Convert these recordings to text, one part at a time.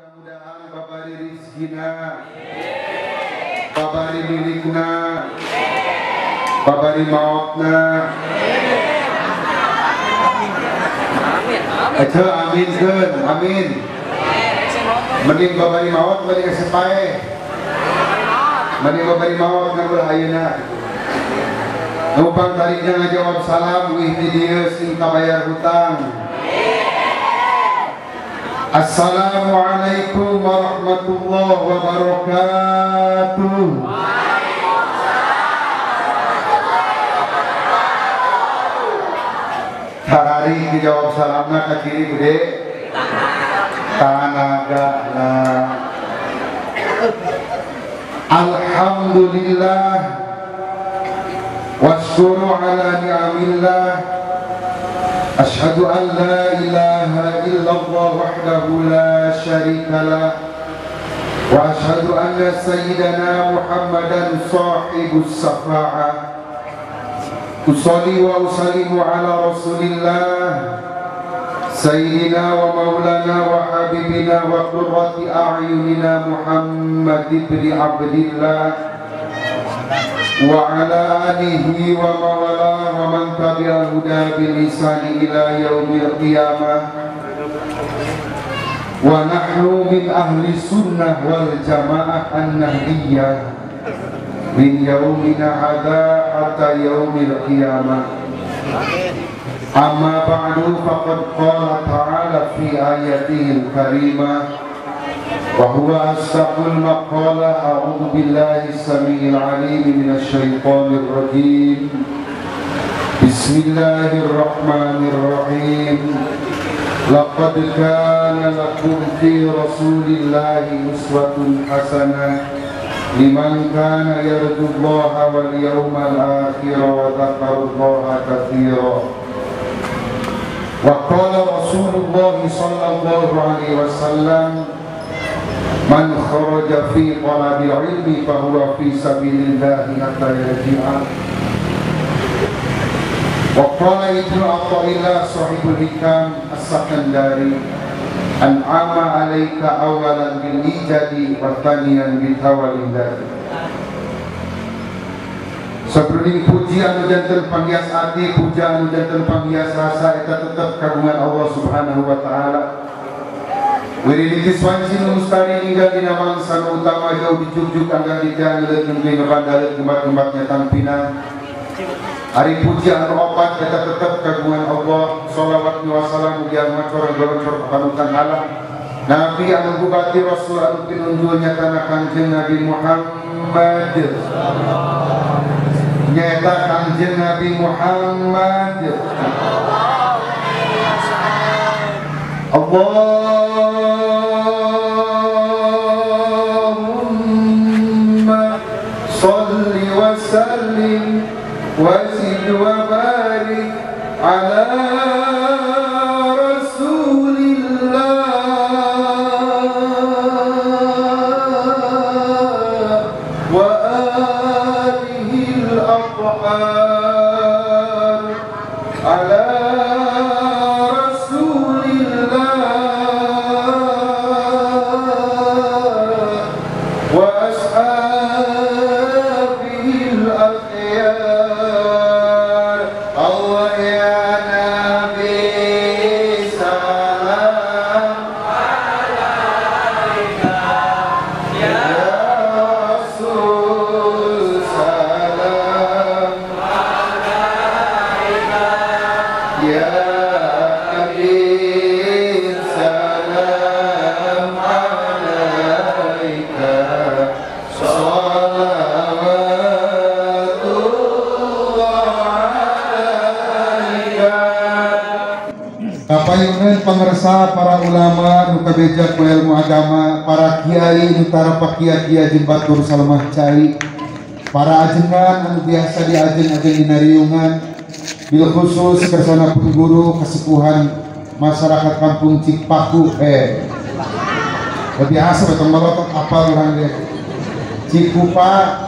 Mudah-mudahan babari rizkina, babari milikna, babari mautna. Ayo amin keun, amin. Mending babari maut mending hese paeh. Mending babari maut ngan ulah ayeuna. Numpang tarikna ngajawab salam wih di dieu sing kabayar hutang. Assalamualaikum warahmatullahi wabarakatuh. Tarari dijawab salamna ka kiri gede tanagana. Alhamdulillah wasyukru ala ni'amillah. Asyhadu an la ilaha illallah wahdahu la syarika lah wa asyhadu anna sayyidana Muhammadan sahibus safa'ah. Usalli wa usallimu ala rasulillah sayyidina wa maulana wa habibina wa qurrati a'yunina Muhammad ibn Abdillah wa ala alihi wa mawala wa man tabi'a huda bil ihsani ila yaumil qiyamah. Wa nahnu min ahli sunnah wal jamaah an-nahdiyah min yaumina hadza hatta yaumil qiyamah. Amma ba'du, faqad qala ta'ala fi ayatihi al-karimah wa huwa asdaqul maqala. A'udzu billahi as-sami'il 'alim minasy syaithanir rajim. Bismillahirrahmanirrahim. Laqad kana lakum fi rasulillahi uswatun hasanah liman kana yarjullaha wal yawmal akhir wa dzakarallaha katsira. Wa qala Rasulullah sallallahu alaihi wasallam, man kharaja fi talabil ilmi fa huwa fi sabilillahi hatta yarji'a. Wa qala Ibnu Athaillah sahibul hikam as-Sakandari, an'ama 'alaika awalan bil ijadi wa thaniyan bil tawalillah. Sabruning puji anu janten panghias ati, puja anu janten panghias rasa, eta tetep kagungan Allah Subhanahu wa taala. Wiridikis wanci nu mustari ninggal dina mangsa nu utama jauh dijugjug anggang ditiang leuleut nungguin ngebandalet gembat-gembatnya tangpina. Ari puji anu opat eta tetep kagungan Allah. Sholawat wa salam mugi ngacor goloncor panutan alam Nabi anu bupati Rasul anu pinunjul nyatana Kangjeng Nabi Muhammad. Nyata Kangjeng Nabi Muhammad. Allahumma sholli wa sallim wa zid wa barik ala rasulillah wa alihi al-athhar, ala rasulillah wa ashabihi al-akhyar. Allah ya Nabi salam alaika, ya Rasul salam alaika, ya Nabi salam alaika, sholawatullah alaika. Kapayungan pangersa para ulama nu kabeja ku ilmu agama, para kiai nu tarapakia-kia jeung batur salemah cai, para ajengan anu biasa diajeng-ajeng dina riungan, bil khusus kersana pun guru kesepuhan masyarakat kampung Cikpaku, lebih asal atau melotot apal urang ge Cikupa.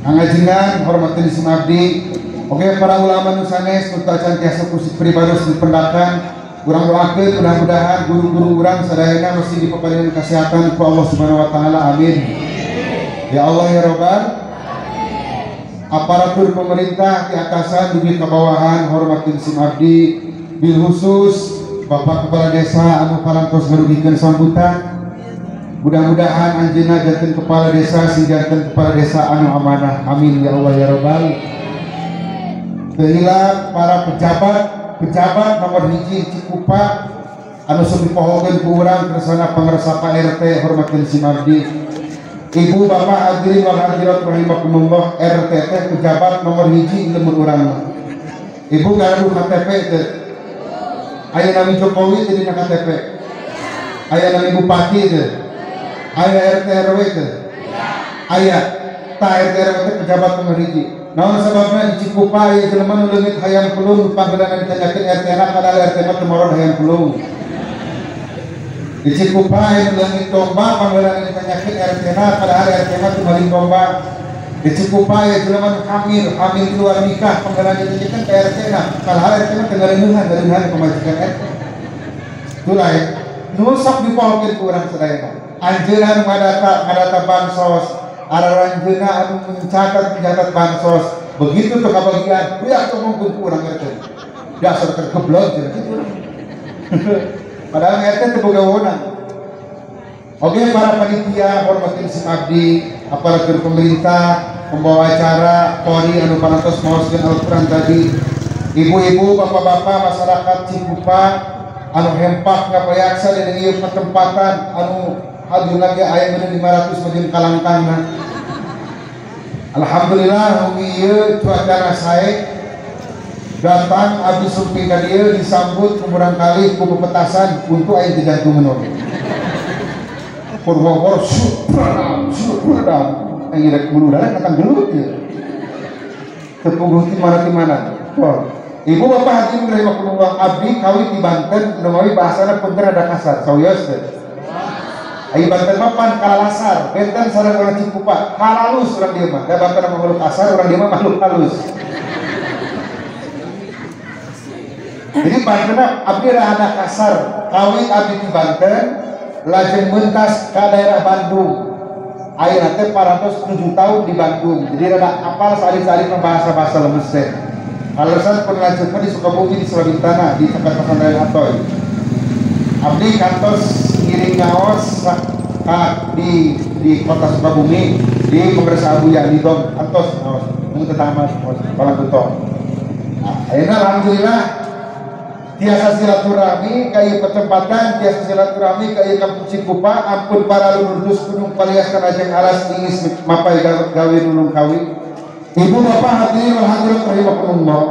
Angajengan hormatin sing abdi. Oke, para ulama nu sanes nu tacan tiasa kusik pribados dipendakan Urang doakeun mudah-mudahan guru-guru urang sadayana masih dipaparinan kesehatan ku Allah Subhanahu wa taala. Amin. Ya Allah ya Rabbal. Aparatur pemerintah di atasan dugi ka bawahan hormatin sim abdi bil khusus Bapak Kepala Desa anu parantos ngarugikeun sambutan. Mudah-mudahan anjeunna janten kepala desa sing janten kepala desa anu amanah. Amin ya Allah ya Rabbal. Teu hilap para pejabat nomor hiji Cikupa anu sok dipohokeun ku urang kersana pangersa Pak RT hormatin sim abdi. Ibu bapak hadirin wal hadirat rahimakumullah, RT teh pejabat nomor hiji lembur urang mah. Ibu gaduh KTP teh. Aya nami Jokowi teh dina KTP. Aya nami bupati teh. Aya RT RW teh. Aya tah RT RW teh pejabat nomor hiji. Naon sababna di Cikupa aya jelema nu leungit hayam pelung panggelangan ditanyakeun RT na padahal RT mah teu moron hayam pelung. Di Cikupa aya nu leungit domba panggelangan ditanyakeun RT na padahal RT mah teu maling domba. Di Cikupa aya jelema nu hamil, hamil di luar nikah panggelangan ditanyakeun ka RT na padahal RT mah teu ngareuneuhan pamajikan RT. Itulah ya. Nu sok dipohokeun ku urang sadayana. Anjeunna nu ngadata bansos, araranjeunna anu mencatat bansos, begitu tuh kabagian, kuya ngomongkeun ku urang RT. Dasar tergeblok cenah kitu. Padahal RT teu boga wewenang. Oke, para panitia hormatin sim abdi, aparatur pemerintah, pembawa acara, Polri anu parantos maoskeun Al-Qur'an tadi, ibu-ibu, bapak-bapak, masyarakat Cikupa anu hempak ngapayaksa dina ieu pertempatan anu hadir lagi aya meunang 500 majeun kalangkangna. Alhamdulillah wengi ieu cuacana sae datang abdi sumping ka dieu disambut ku murangkalih ku pepetasan untuk aya dijantungan oge. Purwawar supranam supranam aya rek bunuh darah katang gelut ieu. Teu puguh ti mana-mana. Ibu bapak hadirin rahimakumullah, abdi kawit di Banten nu bahasana punten rada kasar sawios teh. Ai Banten mah pan kalalasar, benten sareng urang Cikupa, halalus urang dieu mah. Da Banten mah makhluk kasar, urang dieu mah makhluk halus. Jadi Banten abdi rada kasar, kawit abdi di Banten lajeng mentas ka daerah Bandung. Ayeuna teh parantos 7 tahun di Bandung. Jadi rada apal salih-salih bahasa-bahasa lemes teh. Alasan pun lanjutkan di Sukabumi, di Salabintana, di tempat pesantren Atoy. Abdi kantos ngiring ngaos di kota Sukabumi di Pemersa Abuya di Dom kantos ngaos mung tetama palang beton. Nah, ayeuna alhamdulillah tiasa silaturahmi ka ieu pertempatan, tiasa silaturahmi ka ieu kampung Cikupa, ampun para lulus gunung palias kana ajeng alas ingis mapai gawe nulung kawin. Ibu bapak hadirin wal hadirat rahimakumullah.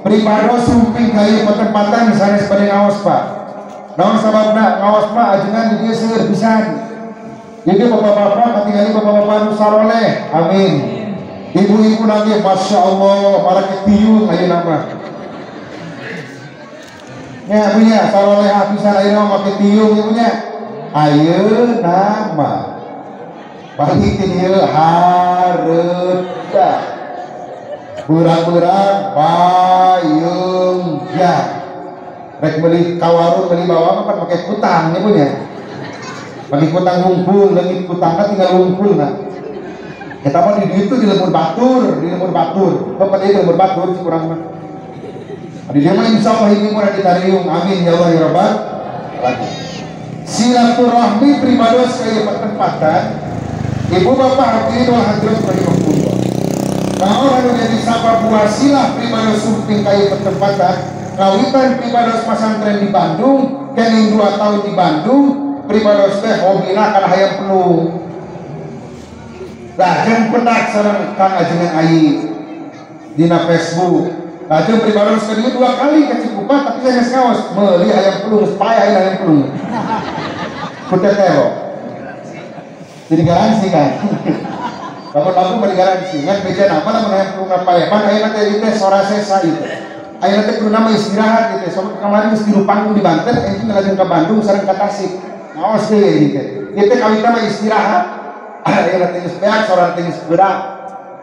Pribados sumping ka ieu pertempatan sanes bade ngaos Pak. Naon sababna ngaos mah ajengan di dieu seueur pisan. Jadi bapak-bapak katingali bapak-bapak nu saroleh. Amin. Ibu-ibu nage masyaallah marake tiung ayeuna mah. Nya punya saroleh pisan ayeuna mah make tiung ieu nya. Ayeuna mah balik ti dieu hareuda. Berang-berang payung ya. Rek beli kawarung beli bawang kan pakai kutang nya punya. Pakai kutang wungkul, leungit kutang kan tinggal wungkul nah. Eta mah di dieu di lembur batur, di lembur batur. Bapak di lembur batur si kurang mah. Di dieu mah insyaallah ini murah ditariung. Amin ya Allah ya Rabbal alamin. Silaturahmi pribados ka ieu pertempatan. Ibu bapak hadirin wal hadirat rahimakumullah. Naon anu jadi sabab wasilah pribados sumping ka ieu pertempatan? Kawitan pribados pasantren di Bandung, kening 2 tahun di Bandung, pribados teh hobina kana hayam pelung. Lajeng pendak sareng Kang Ajengan Ai dina Facebook. Lajeng pribados ka dieu 2 kali ka Cikupa tapi saya geus ngaos meuli hayam pelung geus payah hayam pelung. Ku teteh. Jadi garansi kan. Lamun beri garansi ngan beja nama lamun hayam pelung payah. Pan ayeuna teh ieu teh sora sesa ieu. Ayeuna teh kudu nama istirahat gitu. Sok kamari geus tilu panggung di Banten, engke lajeng ka Bandung sareng ka Tasik. Ngaos deui ieu teh. Ieu teh kawitna mah istirahat. Ayeuna teh geus beak, sora teh geus berak.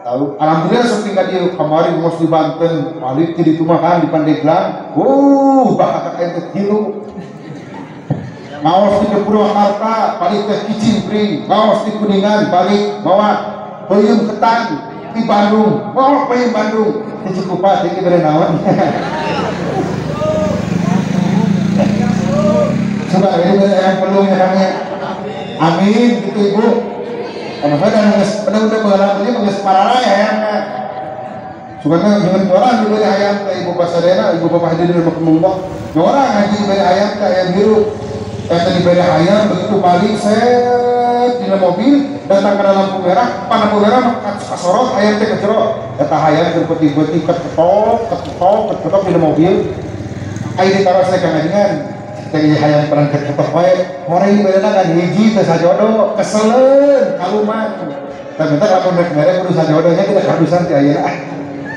Tahu, alhamdulillah seperti tadi kemarin mos di Banten, balik di Tumakan di Pandeglang, bakal kayak kecil. Ngaos di Purwakarta, balik ke Kicimpring, ngaos di Kuningan, balik bawa peyem ketan di Bandung, bawa peyem Bandung, di Cikupa, ini beri naon. Coba ini yang perlu ya kami. Amin, gitu ibu. Karena udah pengalaman ini menges parah ya ayam. Sebenarnya dengan orang diberi ayam ke ibu Pasadena, ibu bapak hadirin rahimakumullah. Orang ngaji diberi ayam ke ayam biru. Diberi ayam begitu balik set di dalam mobil datang ke lampu merah, pan lampu merah kasorot ayam teh kecerok. Eta ayam berpeti-peti ketok ketok ketok di dalam mobil. Ayo ditaruh saya kangajingan. Teh hayang perang ketok wae. Hore bedana kan hiji teh sajodo keselen kaluman. Tapi minta lamun rek mere kudu sajodo nya kita kadusan ti ayeuna ah.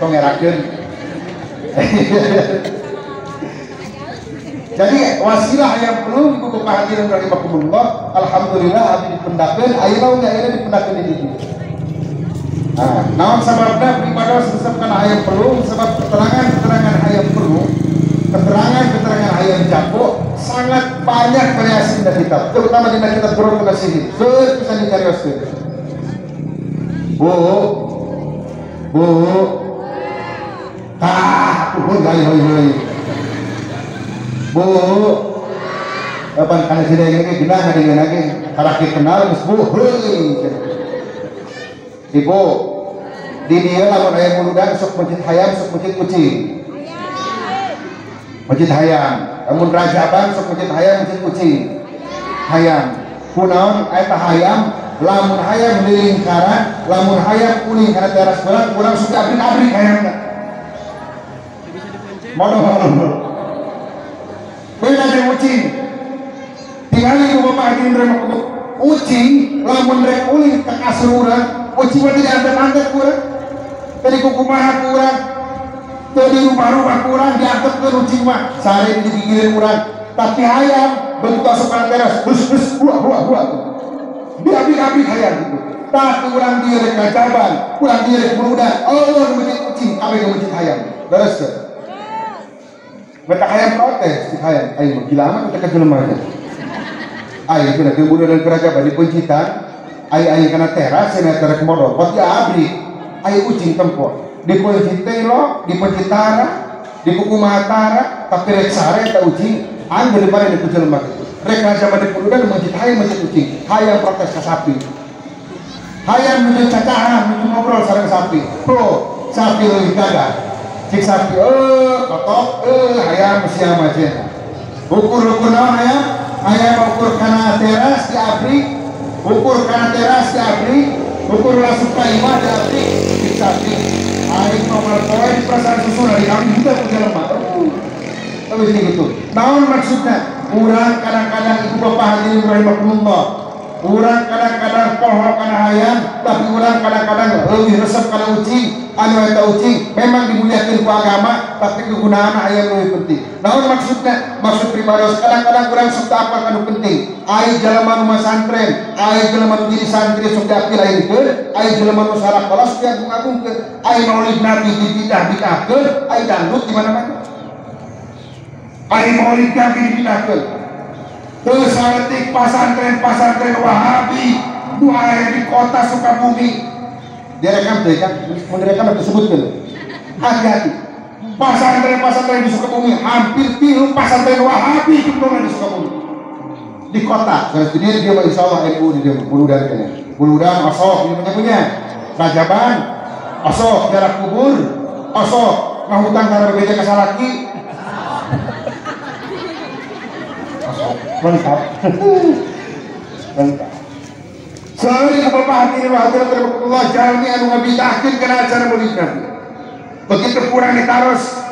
Tong ngerakeun. Jadi wasilah yang perlu ibu bapak hadirin rahimakumullah, alhamdulillah abdi dipendakeun ayeuna oge ayeuna dipendakeun di ditu. Nah, naon sababna pribados resep kana hayang perlu sebab keterangan-keterangan hayang perlu, keterangan-keterangan hayang jago sangat banyak variasi di kitab, terutama di kitab Qur'an Nasihin. Seueur pisan dicarioskeun. Bu, bu, tah, heuy heuy heuy. Bu, kapan kana sida ge genah ngadengeun ge, karak kenal geus bu, heuy. Ibu, di dieu lamun aya muludan sok mencit hayam, sok mencit kucing. Mencit hayam, lamun rajaban sok mencit hayam, mencit kucing. Hayam. Kunaon eta hayam, lamun hayam di lingkaran, lamun hayam kuning kana teras urang, urang suka abrik-abrik hayamna. Modal. Beda jeung ucing. Tingali ibu bapak hadirin rahimakumullah. Ucing lamun rek ulin ka kasur urang, ucing mah teu diantep-antep ku urang. Teu dikukumaha ku urang. Teu dirubah-rubah ku urang, diantepkeun ucing mah, sare digigireun urang. Tapi hayam begitu asup kana teras, hus hus buah buah buah. Diabrik-abrik hayam gitu. Tapi urang dieu rek ngajaban, urang dieu rek muludan, Allah nu mencit ucing, kabeh nu mencit hayam. Leres teu? Mereka hayam protes, cik hayam, ayo gila amat kita ke jelema aja. Ayo kita ke budak dan kerajaban di pencitan, ayo ayo kana teras, saya teras modal, pot ya abrik, ayo ucing tempo, di pencit lo, di pencitara, di kukumaha tara, tapi rek sare eta ucing, anggur di mana di jelema gitu. Rek rajaban di budak mencit hayam mencit ucing, hayam protes ka sapi, hayam mencit cacahan, mencit ngobrol sareng sapi, oh sapi leuwih gagah. Cik sapi, kotok, hayam siapa aja. Ukur-ukur naon hayam? Hayam ukur kana teras di abrik, ukur kana teras di abrik, ukur langsung ka imah di abrik, cik sapi. Aing nomor poe di perasaan susu dari kami juga punya lemah. Tapi sini gitu. Naon maksudnya? Urang kadang-kadang ibu bapak hadirin rahimakumullah. Urang kadang-kadang poho kana hayam, tapi urang kadang-kadang leuwih resep kana ucing. Anu eta ucing memang dimuliakeun ku agama, tapi kegunaan hayam leuwih penting. Naon maksudna? Maksud pribados kadang-kadang urang sok teu apal kanu penting. Ai jelema nu masantren, ai jelema nu jadi santri sok diapil lainkeun, ai jelema nu sarakola sok diagung-agungkeun, ai maulid Nabi dibidah-bidahkeun, ai dangdut di mana-mana. Ai maulid Nabi dibidahkeun. Teu saeutik pasantren-pasantren Wahabi nu aya di kota Sukabumi. Direkam teh kan, mun direkam disebutkeun. Hati-hati. Pasantren-pasantren di Sukabumi hampir tilu pasantren Wahabi jumlahna di Sukabumi. Di kota. Jadi dia mah insyaallah NU di dia muludan kayaknya. Muludan osok ieu punya. Rajaban osok jarak kubur osok ngahutang kana bebeja ka salaki. Osok lengkap. Lengkap. Seueur ibu bapak hadirin wa hadirat rahimakumullah jalmi anu ngabidahkeun kana acara maulid Nabi. Begitu kurang ditaros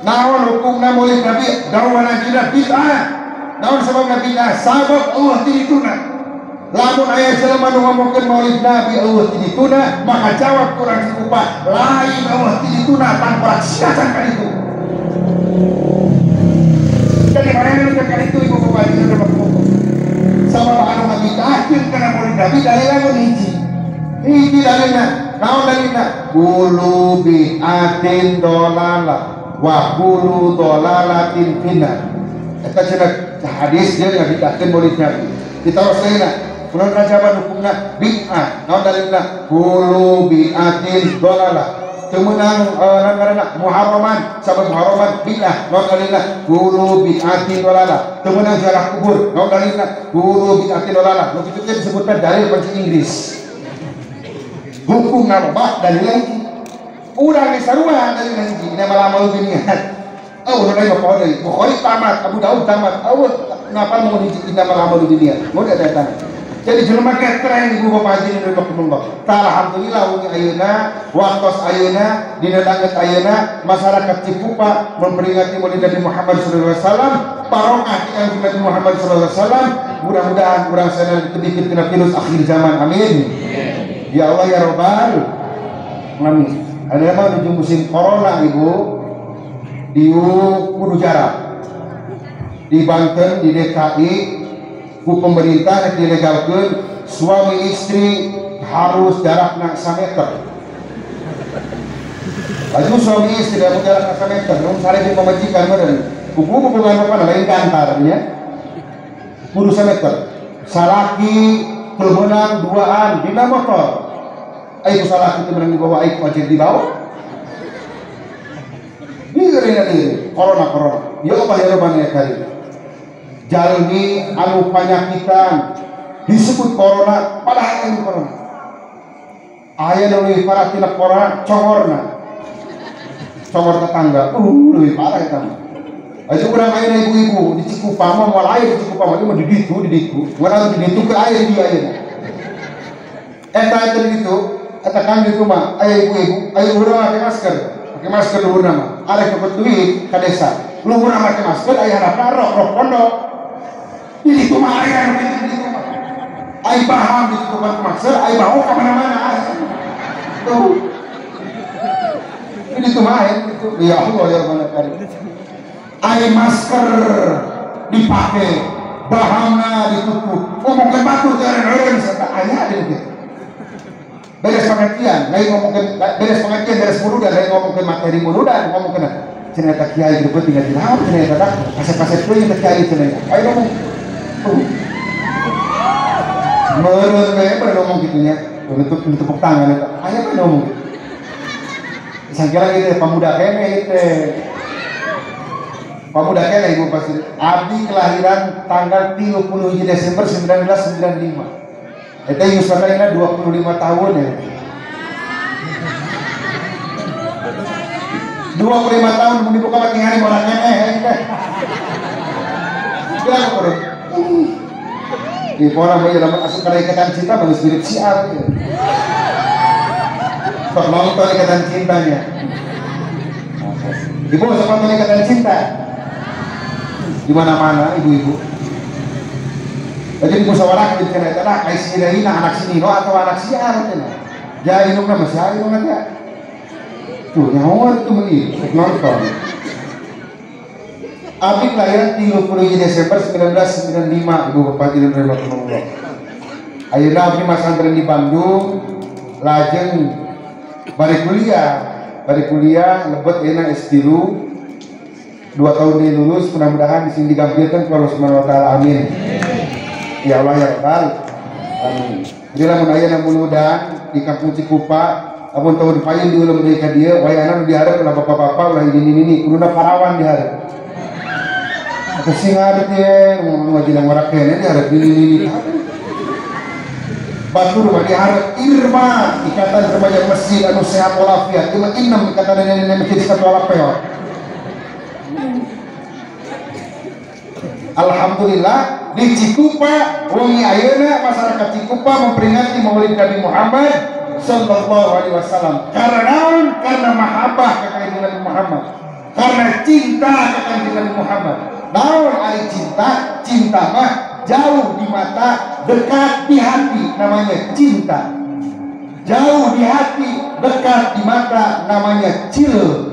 naon hukumna maulid Nabi dawana dina bid'ah. Naon sababna bid'ah? Sabab eueuh ti dituna. Lamun aya jelema nu ngomongkeun maulid Nabi eueuh ti dituna, maka jawab kurang sikupa lain eueuh ti dituna tangkorak sia can ka ditu. Jadi mana nu ka ditu ibu bapak hadirin rahimakumullah. Sabab anu ngabidahkeun kana maulid Nabi dalilna mun hiji. Hiji dalilna Naon dalilna? Kullu bid'atin dolalah wa kullu dolalatin finnar. Eta cenah hadis jeung ngabidahkeun Maulid Nabi. Ditaros deuna bulan Rajaban hukumna bid'ah. Naon dalilna? Kullu bid'atin dolalah. Teu meunang ngaranna Muharraman, sabab Muharraman bid'ah. Naon dalilna? Kullu bid'atin dolalah. Teu meunang ziarah kubur. Naon dalilna? Kullu bid'atin dolalah. Nu kitu teh disebutna dalil kunci Inggris. Hukum narobah dalilna hiji. Urang geus sarua dalilna hiji. Innamal a'malu binniyat. Oh, urang deui Bukhari. Bukhari tamat, Abu Daud tamat. Eueuh napa mun hiji innamal a'malu binniyat. Mun eta eta. Jadi jelema ketreng ibu bapak hadirin rahimakumullah. Alhamdulillah wengi ayeuna, waktos ayeuna, dina danget ayeuna masyarakat Cikupa memperingati Maulid Nabi Muhammad sallallahu alaihi wasallam, barokah ti Kanjeng Nabi Muhammad sallallahu alaihi wasallam. Mudah-mudahan urang sadaya ditebihkeun tina virus akhir zaman. Amin. Ya Allah ya Rabbal alamin. Ayeuna mah nuju musim corona ibu, diuk kudu jarak. Di Banten, di DKI ku pemerintah rek dilegalkeun suami istri harus jarakna 1 meter. Laju suami istri lamun jarakna 1 meter, mun sare jeung pamajikan meureun. Kuku hubungan apa lain kantar nya. Kudu 1 meter. Salaki teu meunang duaan dina motor. Ai ku salaki teu meunang dibawa, ai ku ojek dibawa. Dieureuna deui corona corona. Ya Allah ya Rabbana ya Karim. Jalmi anu panyakitan disebut corona padahal lain corona. Aya nu leuwih parah tina corona congorna. Congor tetangga, leuwih parah eta mah. Aja urang ayeuna ibu-ibu di Cikupa mah moal aya di Cikupa mah di ditu di ditu. Moal di ditu ke aya di dieu ayeuna. Eta eta di ditu, eta kang di rumah aya ibu-ibu, aya urang make masker. Make masker luhurna mah. Arek nyokot duit ka desa. Luhurna make masker aya harapna rok-rok pondok. Di ditu mah aya nu kitu di ditu mah. Ai paham ditutupan masker, ai bawa ka mana-mana aya. Tuh. Di ditu mah aya kitu. Ya Allah ya Rabbana karim. Ai masker dipake, bahamna ditutup. Ngomongkeun batur teh eureun serta aya di ditu. Beres pengajian, lain ngomongkeun beres pengajian, beres muludan, lain ngomongkeun materi muludan, ngomongkeun cenah eta kiai geus tinggal di laut cenah eta kasep-kasep teuing eta kiai cenah. Ayo ngomong. Meureun we pada ngomong kitu nya, tepuk tangan eta. Aya we ngomong kitu. Sangkira ieu teh pamuda keneh ieu teh. Pamuda keneh ibu pasti. Abdi kelahiran tanggal 31 Desember 1995. Eta yusana 25 tahun ya. 25 tahun mun dibuka mah tingali orang keneh teh. Bilang urang. Di pola mah lamun asup kana ikatan cinta bagus mirip si A. Sok nonton ikatan cintanya. Ibu sok nonton ikatan cinta. Di mana-mana ibu-ibu. Jadi musyawarah di cenah eta ai si Reina anak si Nino atau anak si A teh. Ja indungna mah si A indungna teh. Tuh nyaho tuh meuni nonton. Abdi kelahiran 30 Desember 1995 Ibu Bapak hadirin rahimakumullah. Ayeuna abdi masantren di Bandung lajeng bari kuliah lebet ayeuna S3 2 tahun deui lulus, mudah-mudahan di sini digampilkeun ku Allah Subhanahu wa taala, amin. Ya Allah ya Rabbal alamin. Jadi lamun aya muludan di kampung Cikupa, lamun tahun payun diulem deui ka dieu, wayahna nu dihareup ulah bapak-bapak ulah ini kuduna parawan dihareup. Atau sing ngarep ye, nu ngajilang warak keneh dihareup ini. Batur mah dihareup Irma, Ikatan Remaja Masjid anu sehat walafiat. Ieu mah inem ikatan nenek-nenek masjid sehat walafiat. Alhamdulillah di Cikupa wengi ayeuna masyarakat Cikupa memperingati Maulid Nabi Muhammad sallallahu alaihi wasallam. Karena naon? Karena mahabbah ka Kanjeng Nabi Muhammad. Karena cinta ka Kanjeng Nabi Muhammad. Naon ari cinta? Cinta mah jauh di mata, dekat di hati, namanya cinta. Jauh di hati, dekat di mata, namanya cil.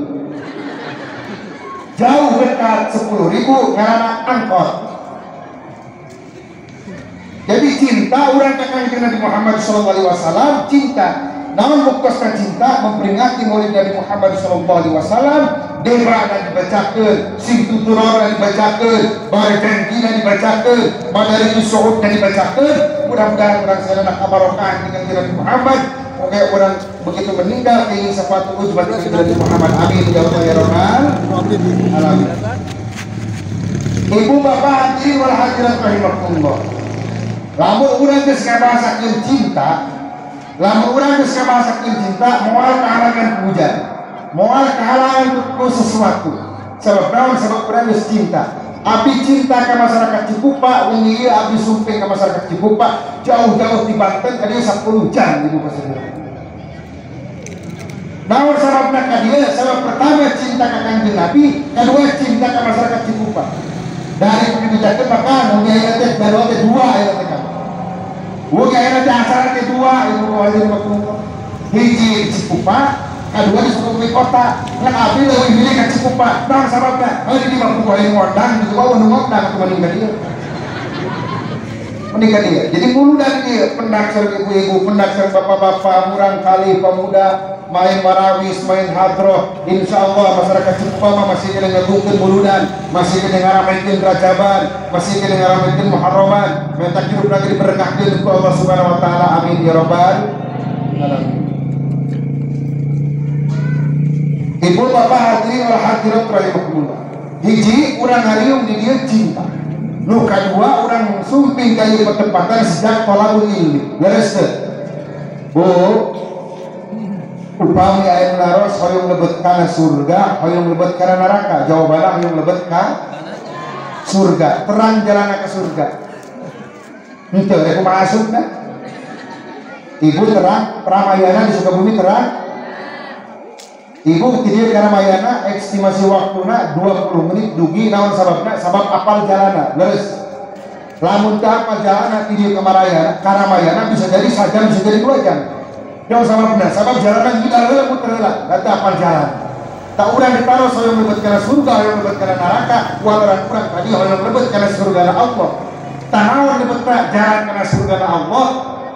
Jauh dekat 10.000 karena angkot. Jadi cinta orang ke Kanjeng Nabi Muhammad sallallahu alaihi wasallam, cinta. Namun buktosna cinta memperingati Maulid Nabi Muhammad sallallahu alaihi wasallam, debana dibacakeun, sing tuturona dibacakeun, barjanjina dibacakeun, madarijus su'udna dibacakeun. Mudah-mudahan urang sadaya kabarokahan dengan Nabi Muhammad. Oke, orang begitu meninggal ingin sepatu ujbat Nabi Muhammad. Amin ya Allah ya Rabbal alamin. Ibu bapak hadirin wal hadirat rahimakumullah. Lamun urang geus ngabahasakeun cinta, lamun urang geus ngabahasakeun cinta, moal kahalangan puja, moal kahalangan ku sesuatu. Sebab naon? Sebab urang geus cinta. Abdi cinta ka masyarakat Cikupa, wengi ieu abdi sumping ka masyarakat Cikupa, jauh-jauh di Banten ka dieu 10 jam ibu bapak. Naon sababna ka dieu? Sabab pertama cinta ka Kangjeng Nabi, kedua cinta ka masyarakat Cikupa. Dari kebijakan maka wengi ayeuna teh jadwal teh dua ayeuna teh. Wengi ayeuna teh acara teh dua ibu bapak. Hiji di Cikupa, kedua di Sukabumi kota. Ngan abdi leuwih milih ka Cikupa. Naon sababna? Heuh di mah kudu aya ngondang gitu wae nu ngondang atuh mending ka dieu. Mending ka dieu. Jadi muludan dieu pendak sareng ibu-ibu, pendak sareng bapak-bapak, murang kali pemuda, main marawis, main hadroh. Insyaallah masyarakat Cikupa mah masih kena ngagungkeun muludan, masih kena ngaramekeun rajaban, masih kena ngaramekeun muharraman. Minta hidup lagi diberkahkeun ku Allah Subhanahu wa taala. Amin ya rabbal alamin. Ibu bapak hadirin wal hadirat rahimakumullah. Hiji urang hariung di dieu cinta. Nu kadua urang sumping ka ieu pertempatan sejak tolabul ilmi. Leres teu? Bu, upami aya naros hoyong lebet kana surga, hoyong lebet kana neraka. Jawabanna hoyong lebet ka surga. Terang jalanna ke surga. Henteu rek kumaha asupna? Ibu terang, Pramayana di Sukabumi terang. Ibu tidieu kana mayana estimasi waktuna 20 menit dugi naon sababna? Sabab apal jalana. Leres. Lamun teu apal jalana tidieu ka Marayana, Karamayana bisa jadi sajam, bisa jadi 2 jam. Naon sababna? Sabab jalana ngidal heula muter heula, da teu apal jalan. Tak urang ditaros hoyong lebet kana surga, hoyong lebet kana neraka, walaran urang tadi hoyong lebet kana surga Allah. Tah naon lebetna jalan kana surga Allah?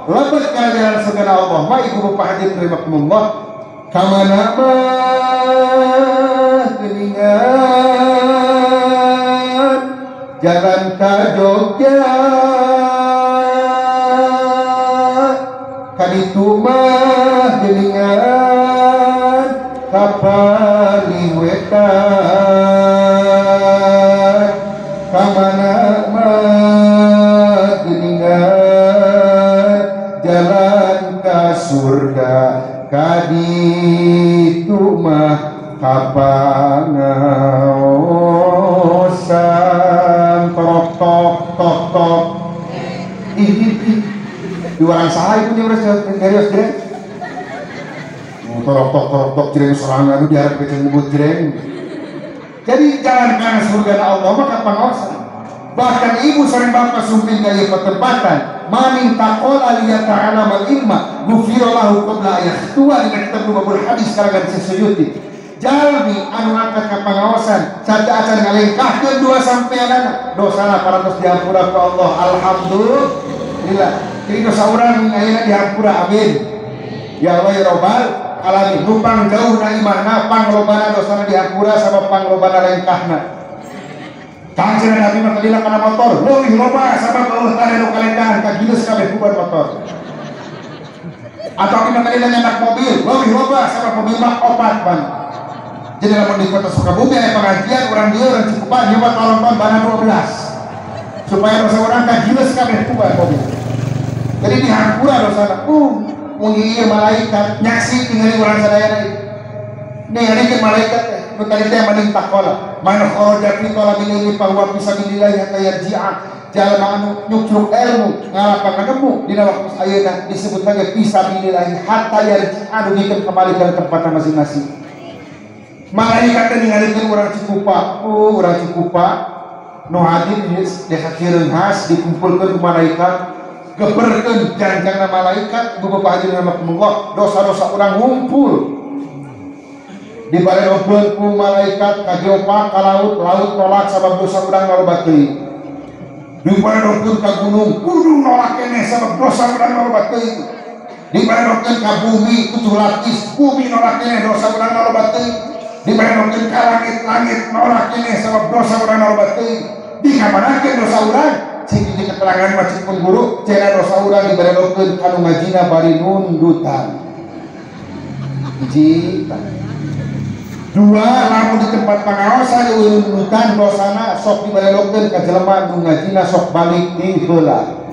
Lebet kana jalan surga Allah mah ibu bapak hadirin rahimakumullah. Kamana mah geuningan jalan ka Jogja, kaditu mah geuningan ka Paliwetan. Kamana mah geuningan jalan ka surga, kaditu mah kapangaosan. Tok tok tok tok. Ih ih di orang saha ibu nya serius jreng. Tok tok tok tok jreng sorangan anu diharap ke nyebut jreng. Jadi jalan kana surga Allah mah kapangaosan. Bahkan ibu sering bapak sumping ka ieu pertempatan, maning taqala liya ta'ala mal ilma ghufira lahu qabla ayakhtua. Dina kitab Lubabul Hadis karangan Suyuti. Jalmi anu angkat ka pangaosan sada acan ngalengkahkeun dua sampeanana, dosana parantos dihampura ku Allah. Alhamdulillah. Jadi dosa urang ayeuna dihampura. Amin ya Allah ya Rabbal alamin. Nu pangjauhna imahna panglobana dosana dihampura sabab panglobana lengkahna. Kanjeng Nabi mah kalila kana motor, leuwih loba sabab eueuh tane nu kalengkahan kagileus kabeh kuban motor. Atau kita kalila nyenak mobil, leuwih loba sabab mobil mah opat ban. Jadi lamun di kota Sukabumi aya pengajian urang dieu urang Cikupa nyewa tolonton bana 12. Supaya dosa urang kagileus kabeh kuban mobil. Jadi dihampura dosana. Mun ieu malaikat nyaksi ningali urang sadayana ieu. Ningalikeun malaikat teh nu tadi teh maning taqala. Man kharaja fi talabil ilmi fa huwa fi sabilillah hatta yarji'a. Jalma anu nyucruk ilmu ngalapangan nemu dina waktu ayeuna disebut lagi fi sabilillah hatta yarji'a, dugikeun kembali ke tempatna masing-masing. Malaikat teh ningalikeun urang Cikupa, urang Cikupa nu hadir di desa Cireunghas dikumpulkeun ku malaikat, geberkeun janjangna malaikat. Ibu bapak hadirin rahimakumullah, dosa-dosa urang ngumpul di balik ku malaikat ka geopark ka laut, laut nolak sabab dosa urang loba teuing. Di balik ka gunung, gunung nolak keneh sabab dosa urang loba teuing. Dibaredokeun ka bumi 7 lapis, bumi nolak keneh dosa urang loba teuing. Dibaredokeun ka langit, langit nolak keneh sabab dosa urang loba teuing. Dikamanakeun dosa urang? Cik di keterangan macet pun guru, cenah dosa urang dibaredokeun ka nu ngajina bari nundutan. Hiji, dua, lamun di tempat pangaosan nundutan dosana sok dibaredokeun ka jelema nu ngajina sok balik ti heula.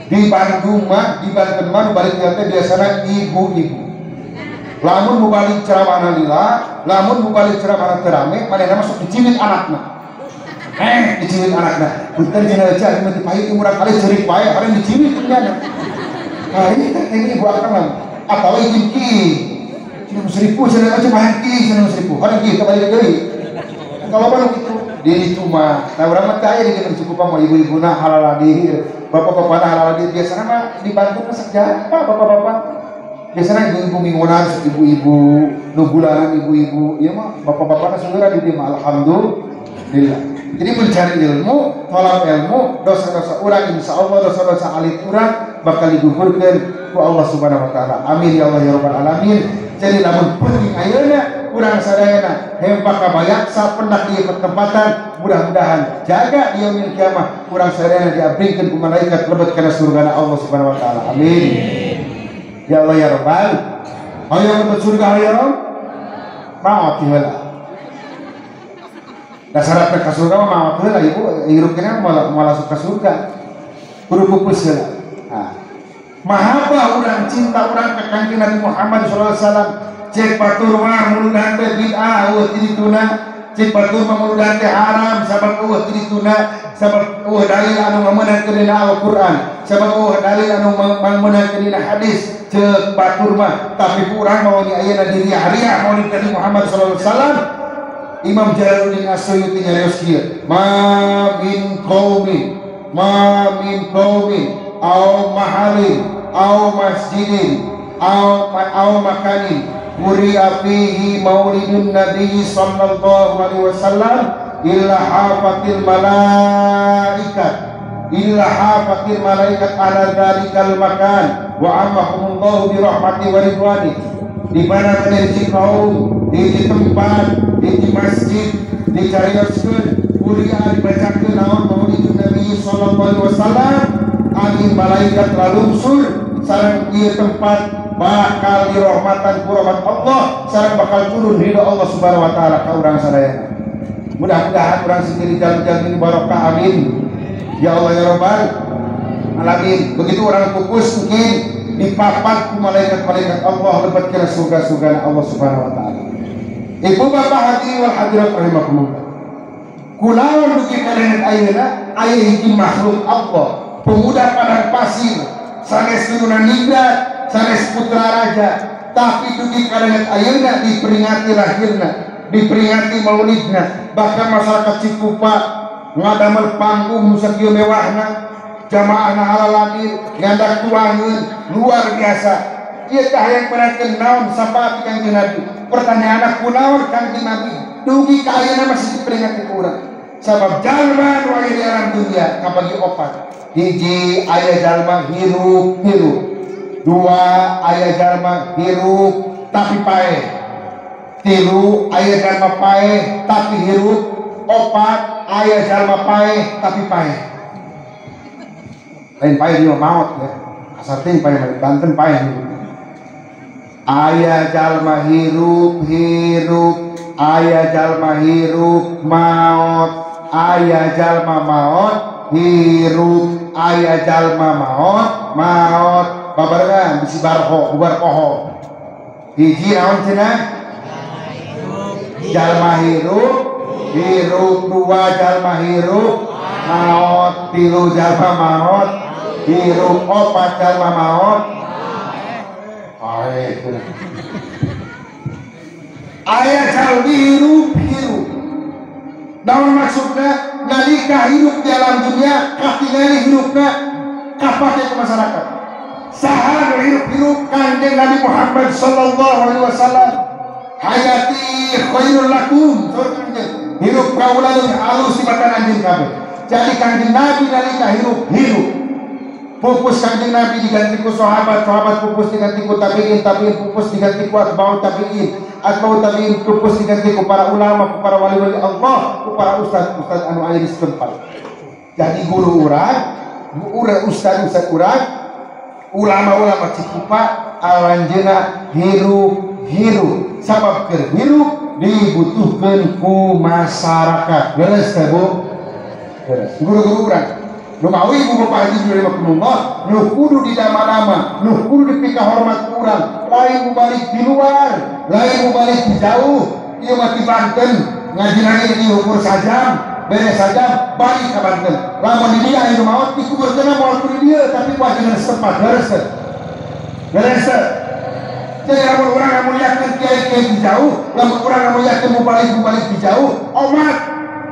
Di Bandung mah, di Banten mah balik teh biasana ibu-ibu. Lamun nu balik ceramahna lila, lamun nu balik ceramahna teu rame, manehna mah sok diciwit anakna. Diciwit anakna. Punten cenah aja mah dipahit murang kali ceurik wae, bareng diciwit kunyana. Hari teh ini ibu akang lah. Atawa izin ki. Cenah seribu cenah aja mah ki, cenah seribu. Bareng ki balik deui. Kalau mah kitu di ditu mah, nah urang mah teh aya di cukup mah ibu-ibuna halal hadir. Bapak-bapak halal hadir biasana mah di Bandung mah sakjapa bapak-bapak. Biasana ibu-ibu minggunan, ibu-ibu nu bulanan ibu-ibu, ieu mah bapak-bapakna seueur di dieu mah alhamdulillah. Jadi mencari ilmu, tolak ilmu, dosa-dosa urang insyaallah dosa-dosa alit urang bakal digugurkeun ku Allah Subhanahu wa taala. Amin ya Allah ya rabbal alamin. Jadi lamun penting ayeuna urang sadayana hempak kabayaksa pendak di pertempatan, mudah-mudahan jaga di yaumil kiamah urang sadayana diabringkeun ku malaikat lebet kana surgana Allah Subhanahu wa taala. Amin. Ya Allah ya rabbal. Hoyong lebet surga hoyong maot heula. Dasar ka surga mah maot heula ibu hirup keneh moal masuk ka surga. Kudu pupus heula. Nah, mahabbah urang cinta urang ka Kangjeng Nabi Muhammad sallallahu alaihi wasallam. Cek batur mah muludan teh bid'ah eueuh ti dituna, cek batur mah muludan teh haram sabab eueuh ti dituna, sabab eueuh dalil anu ngameunangkeun dina Al-Qur'an, sabab eueuh dalil anu ngameunangkeun dina hadis. Cek batur mah tapi urang mah wani ayeuna diriah-riah maulid Nabi Muhammad sallallahu alaihi wasallam. Imam Jalaluddin As-Suyuti nyarios kieu, ma min qaumin, ma min qaumin au mahalin au masjidin au au makanin quri'a fihi maulidun nabi sallallahu alaihi wasallam illa hafatil malaikat illa hafatil malaikat ala dzalikal makan wa amahumullahu bi rahmati wa ridwani. Di mana di kaum, di tempat, di masjid dicarioskeun quri'a dibacakeun naon maulidun nabi sallallahu alaihi wasallam, angin malaikat lalungsur sareng ieu tempat bakal dirahmatan ku rahmat Allah sareng bakal turun ridho Allah Subhanahu wa taala ka urang sadayana. Mudah-mudahan urang sendiri jalan-jalan ini barokah, amin ya Allah ya rabbal alamin. Begitu orang pupus mungkin dipapat ku malaikat-malaikat Allah lebet kana surga-surga Allah Subhanahu wa taala. Ibu bapak hadirin wal hadirat rahimakumullah. Kunaon dugi kana ayeuna aya hiji makhluk Allah, pemuda padang pasir, sanes turunan ningrat, sanes putra raja, tapi dugi kana ayeuna diperingati lahirna, diperingati maulidna, bahkan masyarakat Cikupa ngadamel panggung nu sakieu mewahna, jamaahna halaladir, ngandak tuangeun luar biasa. Ieu teh hayang meunangkeun naon sapaat Kangjeng Nabi. Pertanyaanna kunaon Kangjeng Nabi dugi ka ayeuna masih diperingati ku urang. Sabab jalma nu aya di alam dunia kabagi opat. Hiji aya jalma hirup hirup, dua aya jalma hirup tapi paeh, tilu aya jalma paeh tapi hirup, opat aya jalma paeh tapi paeh. Lain paeh dia maot ya, kasar teh paeh Banten paeh. Aya jalma hirup hirup, aya jalma hirup maot, aya jalma maot hirup, aya jalma maot maot babarengan bisi barho bubar poho. Hiji naon cenah? Jalma hirup hirup, dua jalma hirup maot, tilu jalma maot hirup, opat jalma maot paeh. Aya jalma hirup hirup. Naon maksudna? Nalika hirup di alam dunia katingali hirupna kapake ke masyarakat. Saha nu hirup-hirup Kangjeng Nabi Muhammad sallallahu alaihi wasallam. Hayati khairul lakum, hirup kaula leuwih alus tibatan anjeun kabeh. Jadi Kangjeng Nabi nalika hirup hirup, Pupus Kanjeng Nabi diganti ku sahabat, sahabat pupus diganti ku tabiin, tabiin pupus diganti ku atba'ut tabiin, atba'ut tabiin pupus diganti ku para ulama, ku para wali-wali Allah, ku para ustad-ustad anu aya di setempat. Jadi guru urang, ustad-ustad urang, ulama-ulama Cikupa aranjeuna hirup-hirup. Sabab keur hirup dibutuhkeun ku masyarakat. Leres teh Bu? Leres. Guru-guru urang nu mawi ibu bapak haji rahimakumullah, nu kudu didama-dama, nu kudu dipikahormat ku urang, lain mubalik di luar, lain mubalik di jauh. Ieu mah di Banten, ngaji lagi diukur sajam, beres sajam, balik ka Banten. Lamun di dieu anu maot dikuburkeun moal ku di dieu, tapi ku ajengan setempat. Leres teh? Leres teh? Jadi lamun urang ngamuliakeun kiai-kiai di jauh, lamun urang ngamuliakeun mubalik-mubalik di jauh, omat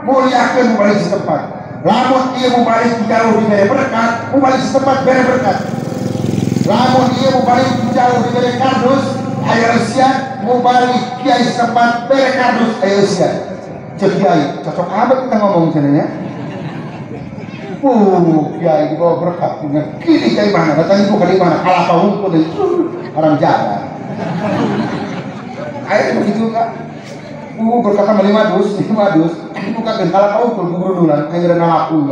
muliakeun mubalik setempat. Lamun ieu mubalik di jauh dibere berkat, mubalik setempat bere berkat. Lamun ieu mubalik di jauh dibere kardus, aya eusian, mubalik kiai setempat bere kardus, aya eusian. Ceuk kiai, cocok amat kita ngomong cenah nya. Kiai dibawa berkat dengan kini kiai mana, datang ibu kali mana, kalapa hungkul deui, haram jalan. Aya begitu kak. Berkata lima dus, buka kalapa hungkul gurudulan, akhirnya ngalaku.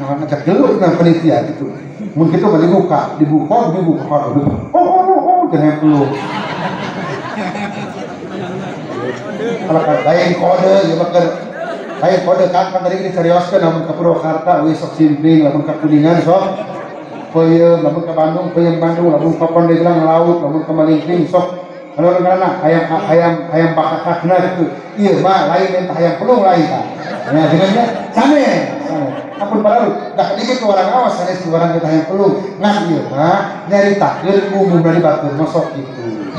Nah, ngajak dulu dengan penitia gitu. Mungkin itu balik buka, dibuka, oh, jangan perlu. Kalau lain kode, ya bakal lain kode kan tadi ini seriuskan, namun ke Purwakarta, wih sok simpling, namun ke Kuningan sok peyem, namun ke Bandung, peyem Bandung, namun ke Pandeglang laut, namun ke Malingping sok. Kalau orang ayam ayam bakakakna gitu, iya mah lain entah ayam pelung lain tak. Nah dengannya sane, sane. Ampun balalu, dah dikit ke orang awas sane si orang kita ayam pelung. Nah iya mah nyari takdir umum dari batur masuk gitu.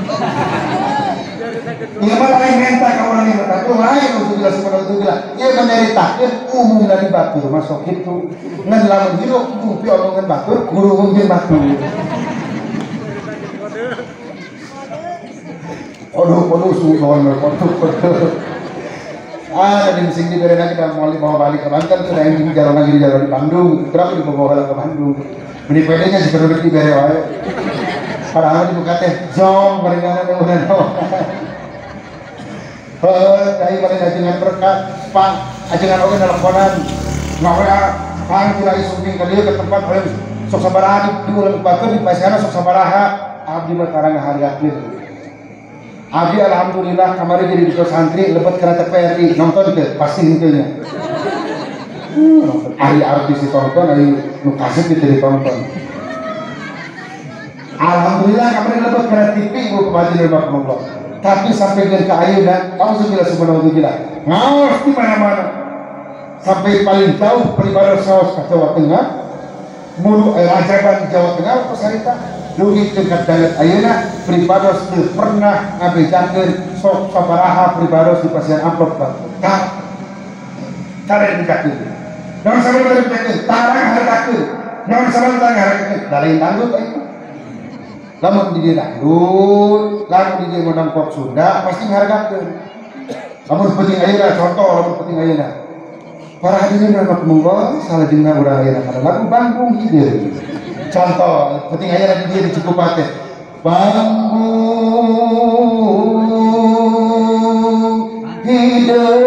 Iya mah lain entah ke orang yang bertakdir lain untuk bila. Iya mah nyari takdir umum dari batur masuk gitu. Ngan lamun hidup kumpi omongan batur, guru mungkin batur. Kodo suudon, kodo. Ah, tadi mesin di berena kita mau bawa balik ke Banten, sudah yang jalan lagi di jalan di Bandung, berapa dibawa ke Bandung? Beli pedenya sih perlu di bere wae. Padahal dibuka teh jong barengana udah no. Heuh, dai balik ajengan berkat, Pak, ajengan oge nelponan. Ngawa pang kira sumping ka dieu ke tempat hoyong sok sabaraha di ulang batur di pasana sok sabaraha abdi mah tarang ngahargakeun. Abdi alhamdulillah kemarin jadi duta santri lebet kana TPRI nonton teh pasti henteu nya. Nonton ari artis ditonton ari nu kaset teu ditonton. Alhamdulillah kemarin lebet kana TV ibu bupati rahimakumullah. Tapi sampai ke ayeuna auzubillah subhanahu wa ta'ala ngaos di mana-mana. Sampai paling jauh pribadi saos ka Jawa Tengah, mulu Rajaban Jawa Tengah pas harita dugi tingkat dalet ayeuna pribados teu pernah ngabejakeun sok sabaraha pribados di pasian amplop batu. Tah. Tara dibejakeun. Naon sabab dibejakeun? Tarang hargakeun. Naon sabab tarang hargakeun? Da lain dangdut ayeuna. Lamun di dieu dangdut, lamun di dieu ngondang pop Sunda pasti ngahargakeun. Lamun penting ayeuna contoh lamun penting ayeuna. Para hadirin rahimakumullah, salajengna urang ayeuna kana lagu Banggung Hideung. Contoh, penting aja nanti dia di Cikupa teh. Banggung hideung.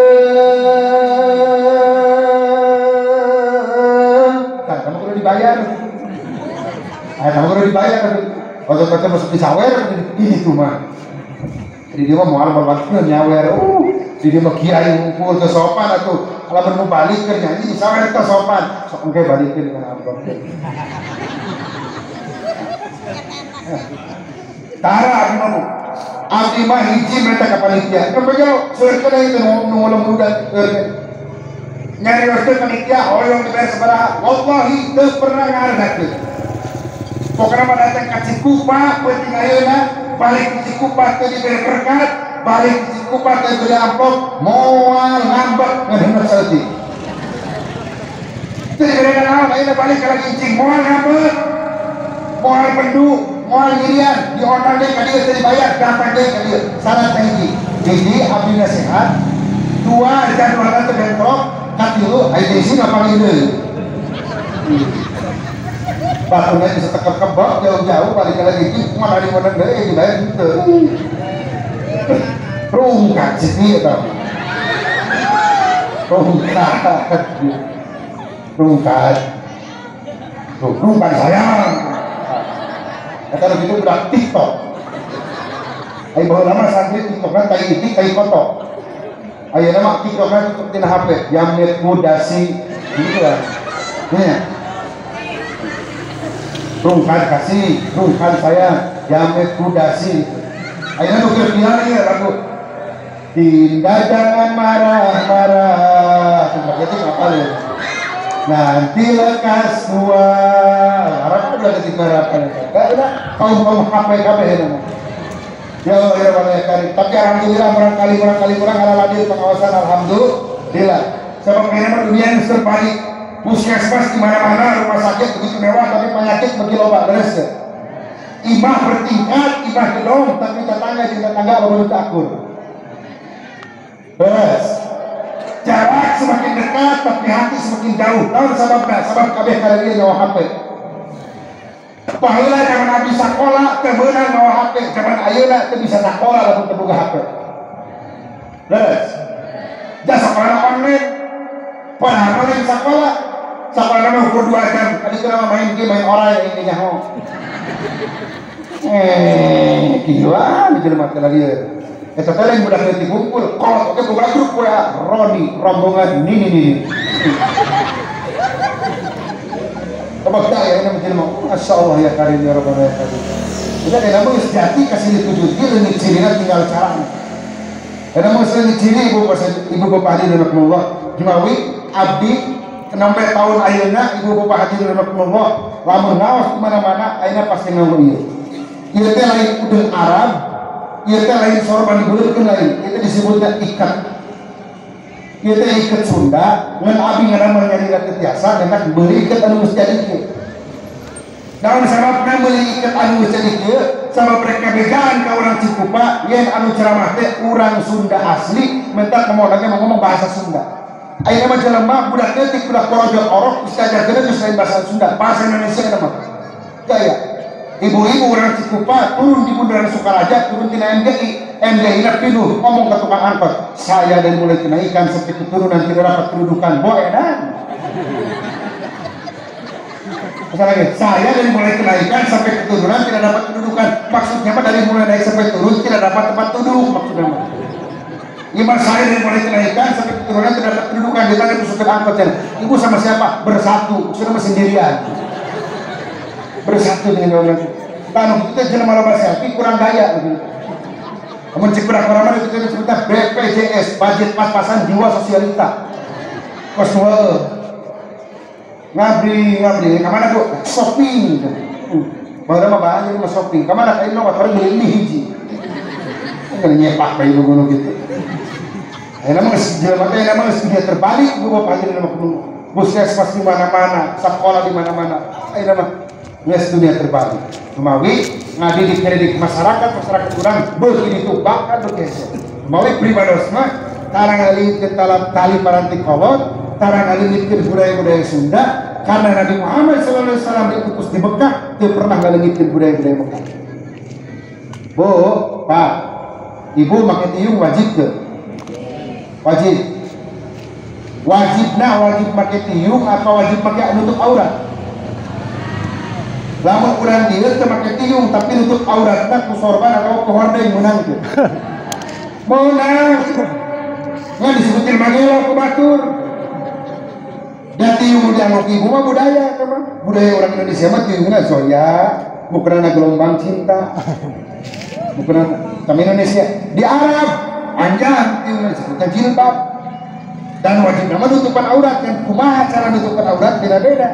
Nah, kamu kudu dibayar. Ah, kamu kudu dibayar tapi waktu masuk disawer di itu mah. Jadi dia mah moal moal nyawer. Jadi dia mah kiai ngumpul ke sopan atuh. Lamun mau balik keur nyanyi disawer teh sopan. Sok engke balikeun kana amplop. Tara abdi mah abdi mah hiji mereka ka panitia. Kan bejo seueurkeun itu nu ngulung udah seueurkeun. Nyarioskeun panitia hoyong dibayar sabaraha. Wallahi teu pernah ngahargakeun. Pokona mah datang ka Cikupa peuting ayeuna, balik di Cikupa teu dibere berkat, balik di Cikupa teu dibere amplop, moal ngambek ngan saeutik. Teu dibere naon ayeuna balik ka lagi incing moal ngambek. Moal pendu, moal nyirian, diondang deui ka dieu teu dibayar, datang deui ka dieu. Syarat teh hiji. Jadi abdi nasihat, dua jadwalna teu bentrok, katilu aya diisi ngapanggih deui. Batunya bisa tekep kebok jauh-jauh balik lagi itu mana di mana deui dibayar henteu. Rungkat sih eta. Rungkat. Rungkat. Rungkat sayang. Eta nu kitu budak TikTok. Ai baheula mah santri TikTokna tai itik tai kotok. Ayeuna mah TikTokna TikTok tina HP, jamet mudasi gitu lah. Nya. Rungkat kasih, rungkat sayang, jamet kudasi. Ayeuna nu keur viral ieu lagu Dinda jangan marah-marah. Tembak itu apa ya? Nanti lekas tua. Harap udah ketik harapan itu. Kaum-kaum HP KB ya. Ya Allah ya Allah ya karim. Tapi alhamdulillah barangkali kurang ala ladil pengawasan alhamdulillah. Sebab ini mah dunia yang terbalik. Puskesmas di mana-mana, rumah sakit begitu mewah tapi penyakit bagi loba beres ya. Imah bertingkat, imah gedong tapi tetangga jeung tetangga baru akur. Beres. Jarak semakin dekat tapi hati semakin jauh. Tahu sababna? Sabab kabeh kada nyawa HP. Baheula zaman abdi sakola teu meunang mawa HP, zaman ayeuna teu bisa sakola lamun teu boga HP. Beres. Da sakola online. Padahal lain sakola, sakola mah ukur 2 jam. Tadi kita mah main game, main orai ini nyaho. Gila, jelema teh lagi. Eta teh lain budak leutik kumpul, kolot oge boga grup WA, Roni, rombongan nini nini. Coba kita ya ini jelema, Masya Allah ya karim ya Rabbana ya karim. Kita kayak nama geus jati kasih dituju ieu leungit cirina tinggal carana. Eta mah geus leungit ciri ibu bapak hadirin rahimakumullah. Jumawi abdi 6 tahun ayeuna ibu bapak hadirin rahimakumullah lamun ngaos di mana-mana ayeuna pasti nganggo ieu. Ieu teh lain udeng Arab, ieu teh lain sorban dibeuleutkeun lain, ieu teh disebutna ikat. Ieu teh ikat Sunda, ngan abdi ngaran nyari teu tiasa ngan beuli ikat anu geus jadi kieu. Naon sababna meuli ikat anu geus jadi kieu? Sabab mereka begaan ka urang Cikupa yen anu ceramah teh urang Sunda asli, mentak ngomongna ge ngomong bahasa Sunda. Ayeuna mah jelema budak leutik budak korojot orok geus diajarkeun geus lain bahasa Sunda, bahasa Indonesia eta mah. Gaya. Ibu-ibu orang Cikupa turun di Bundaran Sukaraja, turun tina MGI, MGI na pinuh ngomong ke tukang angkot, saya dari mulai kenaikan sampai keturunan tidak dapat kedudukan, boh edan. Lagi, saya dari mulai kenaikan sampai keturunan tidak dapat kedudukan, maksudnya mah dari mulai naik sampai turun tidak dapat tempat duduk, maksudnya mah. Iman saya dari mulai kenaikan sampai keturunan tidak dapat kedudukan, ditanya ke supir angkot, ibu sama siapa? Bersatu, sudah mah sendirian. Bersatu dengan orang itu. Tanah kita jelema loba selfie kurang gaya begitu. Namun cek budak orang itu kita sebutnya BPJS, budget pas-pasan jiwa sosialita. Kos ngabri ngabri, kemana bu? Shopping. Baru mah bahan ini mah shopping. Kemana kain mah orang beli ini hiji. Nggak nyepak kayak ibu gunung gitu. Ayeuna mah jelema teh ayeuna mah geus dunia terbalik ibu bapak hadirin rahimakumullah. Puskesmas di mana-mana, sekolah di mana-mana. Ayeuna mah geus dunia terbalik. Mawi ngadidik ngadidik masyarakat, masyarakat urang beuki ditu bakal beuki. Mawi pribados mah tara ngaleungitkeun tali paranti kolot, tara ngaleungitkeun budaya-budaya Sunda karena Nabi Muhammad sallallahu alaihi wasallam diutus di Mekah teu pernah ngaleungitkeun budaya-budaya Mekah. Bu, Pak, Ibu make tiung wajib teu? Wajib. Wajibna wajib make tiung atau wajib make nutup aurat? Lamun urang dieu teu make tiung tapi nutup auratna ku sorban atau ku hordeng meunang teu? Meunang. Ngan disebutin mangelo ku batur. Dan tiung dianggo ibu mah budaya teh mah. Budaya orang Indonesia mah tiungna zoya, bukanna gelombang cinta. Bukanna kami Indonesia. Di Arab anjang tiungna disebutna jilbab. Dan wajib nama nutupan aurat kan kumaha cara nutupan aurat beda-beda.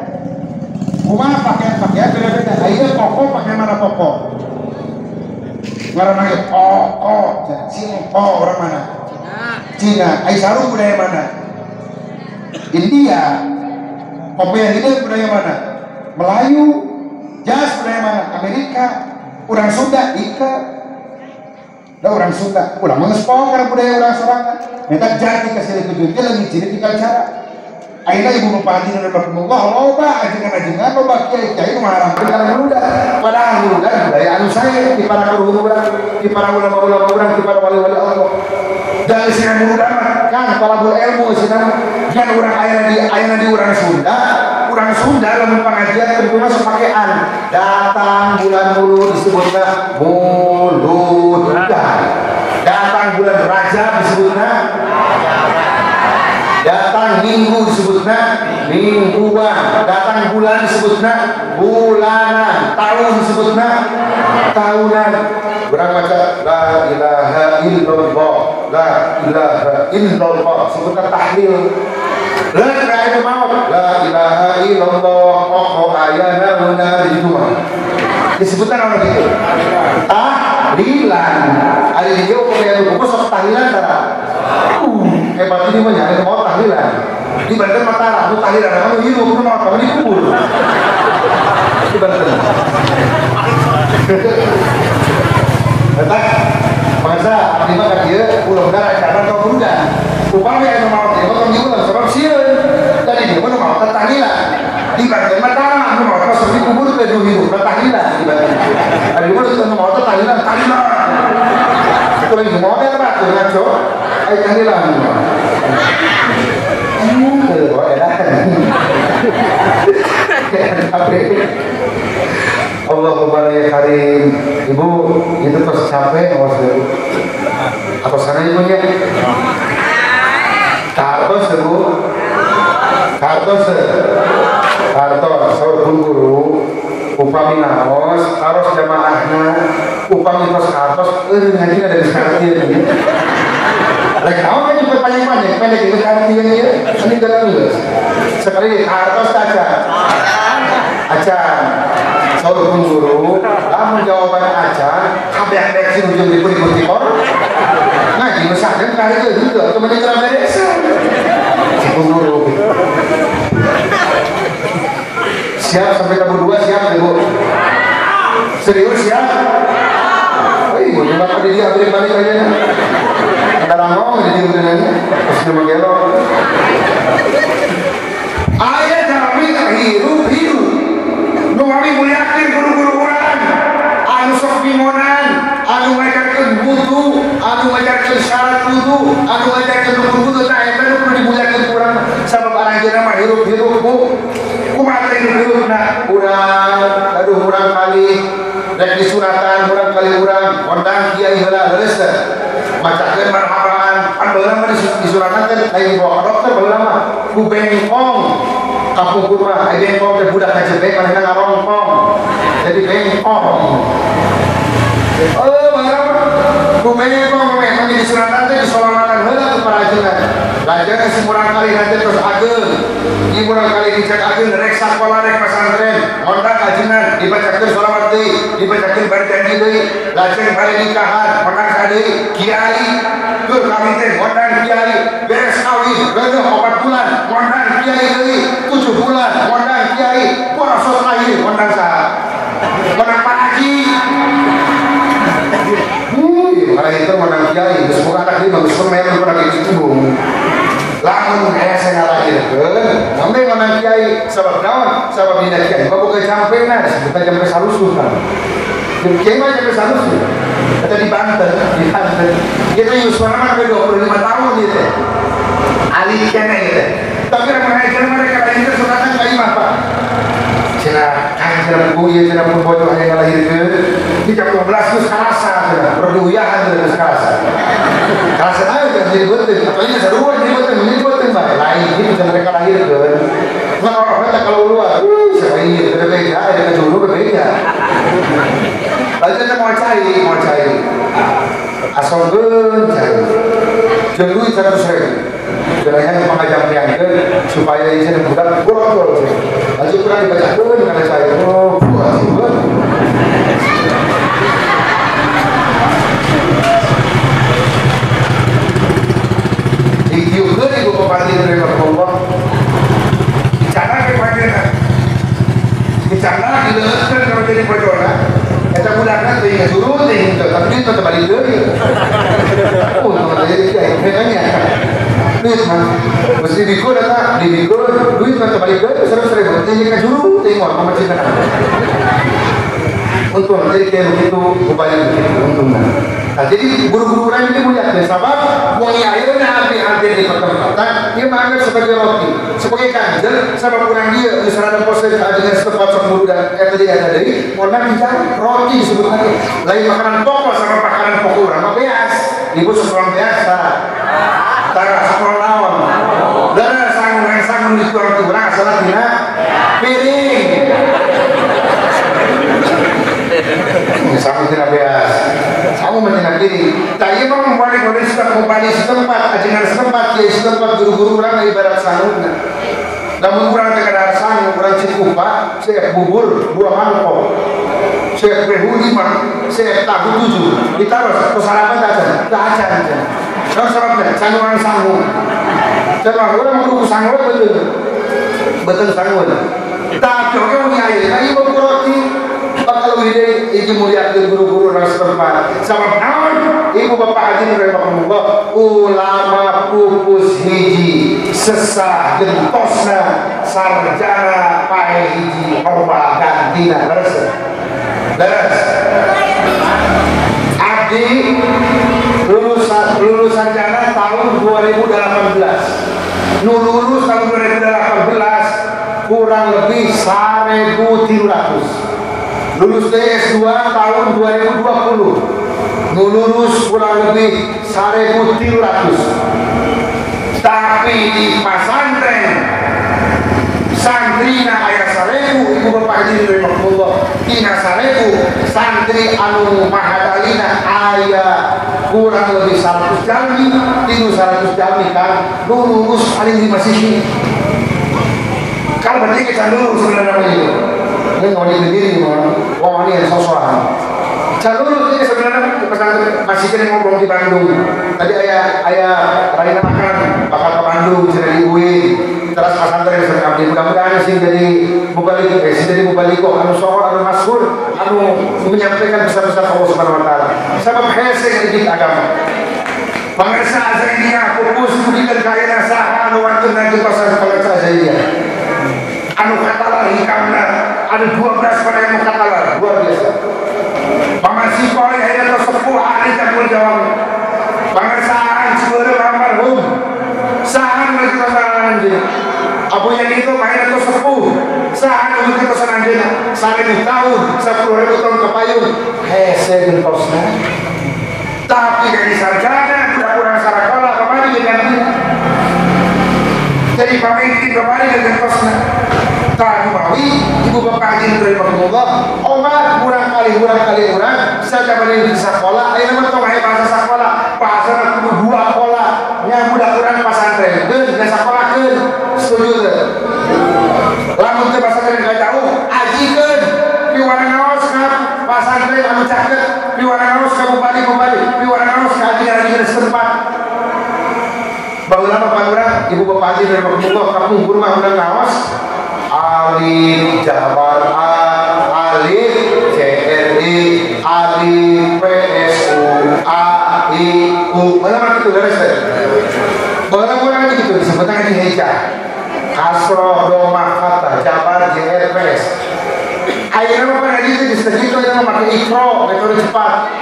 Kumaha pakaian-pakaian beda-beda. Ayeuna koko pakai mana koko? Ngaranna ge koko, si engko orang mana? Cina. Ai sarung budaya mana? India. Kopi yang ini budaya mana? Melayu. Jas budaya mana? Amerika. Urang Sunda ika. Da urang Sunda, urang mah geus poho kana budaya urang sorangan. Eta jati ka silih tujuh teh lagi ciri tinggal cara. Ayeuna ibu bupati nu rahimahullah loba ajengan-ajengan loba kiai-kiai nu ngaharamkeun kana muludan. Padahal muludan budaya anu sae di para kaluhur urang, di para ulama-ulama urang, di para wali-wali Allah. Dan isina muludan mah kan talabul ilmu isina kan urang ayeuna di urang Sunda lamun pengajian tentu masuk pakean. Datang bulan mulud disebutna muludan. Datang bulan Rajab disebutna, datang minggu disebutna mingguan, datang bulan disebutna bulanan, tahun disebutna tahunan. Urang maca la ilaha illallah, la ilaha illallah, sebutna tahlil. Leuk aya maot la ilaha illallah, oh ayana beuna di ditu mah. Disebutna naon kitu? Tahlilan. Ari di dieu upami anu buku sok tahlilan tara. Hebat ini mah nya mau tahlilan. Di Banten mah tara, nu tahlilan mah nu hirup, nu maot mah dikubur. Di Banten. Eta mangsa abdi mah ka dieu ulah bener acara tong muludan. Upami anu maot ieu mah tong diulang sabab sieun. Tadi dieu mah nu maot tahlilan. Di Banten mah tara, nu maot mah sok dikubur teh nu hirup tahlilan di Banten. Ari mah nu maot tahlilan, tahlilan. Itu lagi model Pak, tuh ngaco. Ayo tahlilan. Allahumma ya karim. Ibu itu terus capek awas dulu. Atau sana ibunya? Kartos ibu. Kartos. Kartos saur pun guru. Upami naos harus jamaahna. Upami tos kartos eueuh ngaji ada di sekarang ieu. Lagi naon kan juga panjang-panjang pendek itu kartieun ieu. Ini geus. Sekali kartos aja. Acan. Saur pun guru, lamun jawaban acan, kabeh dek sing ujung dipun tikor. Ngaji nu saden kali teu henteu atuh mah teu beres. Pun guru. Siap sampai tabu 2 siap Ibu. Serius siap? Oh, ibu cuma di dia balik balik aja. Ada langong di dia udah terus cuma gelok. Ayah kami hirup hirup. Nu kami muliakeun guru-guru urang. Anu sok bingonan, anu ngajarkeun wudu, anu ngajarkeun syarat wudu, anu ngajarkeun rukun wudu, tah eta nu kudu dimuliakeun ku urang sabab aranjeunna mah hirup-hirup Bu. Kumaha teh hirup-hirupna urang, aduh urang kali rek disunatan urang kali urang kondang kiai heula leres teh. Macakeun marhabaan, pan baheula mah disunatan teh lain dibawa ka dokter baheula mah ku bengkong. Kapungkur mah ai bengkong teh budak ngajebek manehna ngarongkong. Jadi bengkong. Oh, baheula mah ku bengkong memang di disunatan teh disolawatan heula ku para ajengan. Lajeng si murang kali nanti terus ageung. Ieu murang kali dicek ageung rek sakola rek pesantren, ngondang ajengan dibacakeun sholawat deui, dibacakeun barjanji deui, lajeng bari nikahan, ngondang sadeui kiai, keur kawin teh ngondang kiai, beres kawin leueuh 4 bulan, ngondang kiai deui, 7 bulan ngondang kiai, porosot lahir ngondang saha? Ngondang Pak Haji. Karena itu ngondang kiai, geus boga anak deui bagus pemain ngondang kiai lamun hese ngalahirkeun nembe ngondang kiai sabab naon sabab dina kiai mah boga jampena disebutna jampe salusuh kan kiai mah jampe salusuh eta di Banten di Banten kitu yuswana mah 25 tahun ieu teh ali keneh ieu teh tapi lamun hajar mereka lahirkeun sunatan ka imah Pak cenah kang cenah buku ieu cenah pun bojo aya ngalahirkeun di jam 12 geus karasa cenah berduyahan geus karasa karasa aja kan jadi beuteung atau ini sarua jadi beuteung ini beuteung bae lain gitu cenah mereka lahirkeun nah orang teh kalau luar siapa ieu beda ada kejuru berbeda lanjut mau cai asongkeun cai jeung duit 100.000 jenengan pangajampiankeun supaya ieu cenah budak borotol lanjut kurang dibacakeun kana cai oh buat ditiupkeun ibu bupati rahimahullah dicana ke panjenengan dicana dileueutkeun kalau jadi bojona eta budakna teuing ngajuru teuing teu tapi teu balik deui untung teh jadi kiai nya Duit mah mesti dibikul eta dibikul duit mah balik deui 100.000 teh ka juru teh moal pamacina. Untung jadi kayak begitu upaya begitu untungnya. Nah, jadi guru-guru orang ini mulia ya, sebab wong ayeuna hampir di pertempatan dia menganggap sebagai roti, sebagai kanjel sama kurang dia misalnya ada proses ajengan setempat sok guru dan tadi ada deui orang dicari roti disebut lagi lain makanan pokok sama makanan pokok urang mah beas ibu sekolah biasa tara sekolah naon dan sangun di kurang urang asalna tina piring sangu tidak beas sangu menyenang diri tak iya memang wali-wali sudah kembali setempat ajengan setempat kiai setempat guru-guru orang ibarat sangu namun kurang tekadar sangu kurang cikupa saya bubur 2 mangkok saya behu 5 saya tahu 7 ditaruh sarapan tak aja kalau sarapan sangu orang sangu saya orang guru sangu betul betul sangu tak oke mau nyai nah ibu roti bakal lebih dari mulia guru-guru orang setempat sama naon ibu bapak hadirin rahimakumullah ulama pupus hiji sesah gentosna sarjana pae hiji loba gantina leres leres abdi lulus sarjana tahun 2018 nu lulus tahun 2018 kurang lebih 1.300 lulus S2 tahun 2020 lulus kurang lebih 1.300 tapi di pesantren santrina ayah 1.000 ibu bapak hadirin rahimakumullah tina 1.000 santri anu mahadalina ayah kurang lebih 100 jalmi tinu 100 jalmi kan lulus paling 5 sisi kalau berarti kita lulus sebenarnya itu ini ngoni sendiri, wong ini yang sosokan. Jalur ini sebenarnya pesantren masih kena ngomong di Bandung. Tadi ayah Raina makan bakal ke Bandung, jadi UI, terus pesantren abdi mudah-mudahan sih jadi mubalik, sih jadi mubaliko, anu sohor, anu masyhur, anu menyampaikan pesan-pesan Allah Subhanahu Wa Taala. Sebab hese didik agama. Pangersa azainia pupus budikan kayana saha anu wantun nanti pasar pangersa azainia. Anu katalar hikamna ada 12 pada yang katalar luar biasa. Pamasikoy hayat sepuh ahli jamul jawab. Pangersaan seluruh almarhum sahan mereka tosan anjeun. Abu yang itu main atau sepuh sahan mereka tosan anjeun. 1.000 tahun, 10.000 tahun kepayun hese gentosna. Tapi dari sarjana kurang sarakola kemari dengan dia. Jadi pamimpin kemari dengan gentosna. Mawi, ibu bapak hadirin rahimakumullah, omat kurang kali urang saja bade di sekolah, ayeuna mah tong aya bahasa sekolah, bahasa kudu 2 pola, nya budak urang pasantren, keun da sakolakeun, setuju teu? Lamun teu pasantren ka jauh, ajikeun piwarang ngaos ka pasantren anu caket, piwarang ngaos ka bupati-bupati, piwarang ngaos ka aji-aji setempat. Baheula mah urang ibu bapak hadirin rahimakumullah, kapungkur mah urang ngaos alif jabar A, alif C R I, alif P S U A I U. Mana mana gitu garis teh? Baheula urang gitu disebutna di heja. Kasroh domah fathah jabar J R P S. Ayeuna mah ngaji teh geus kitu ayeuna mah make ikro metode cepat.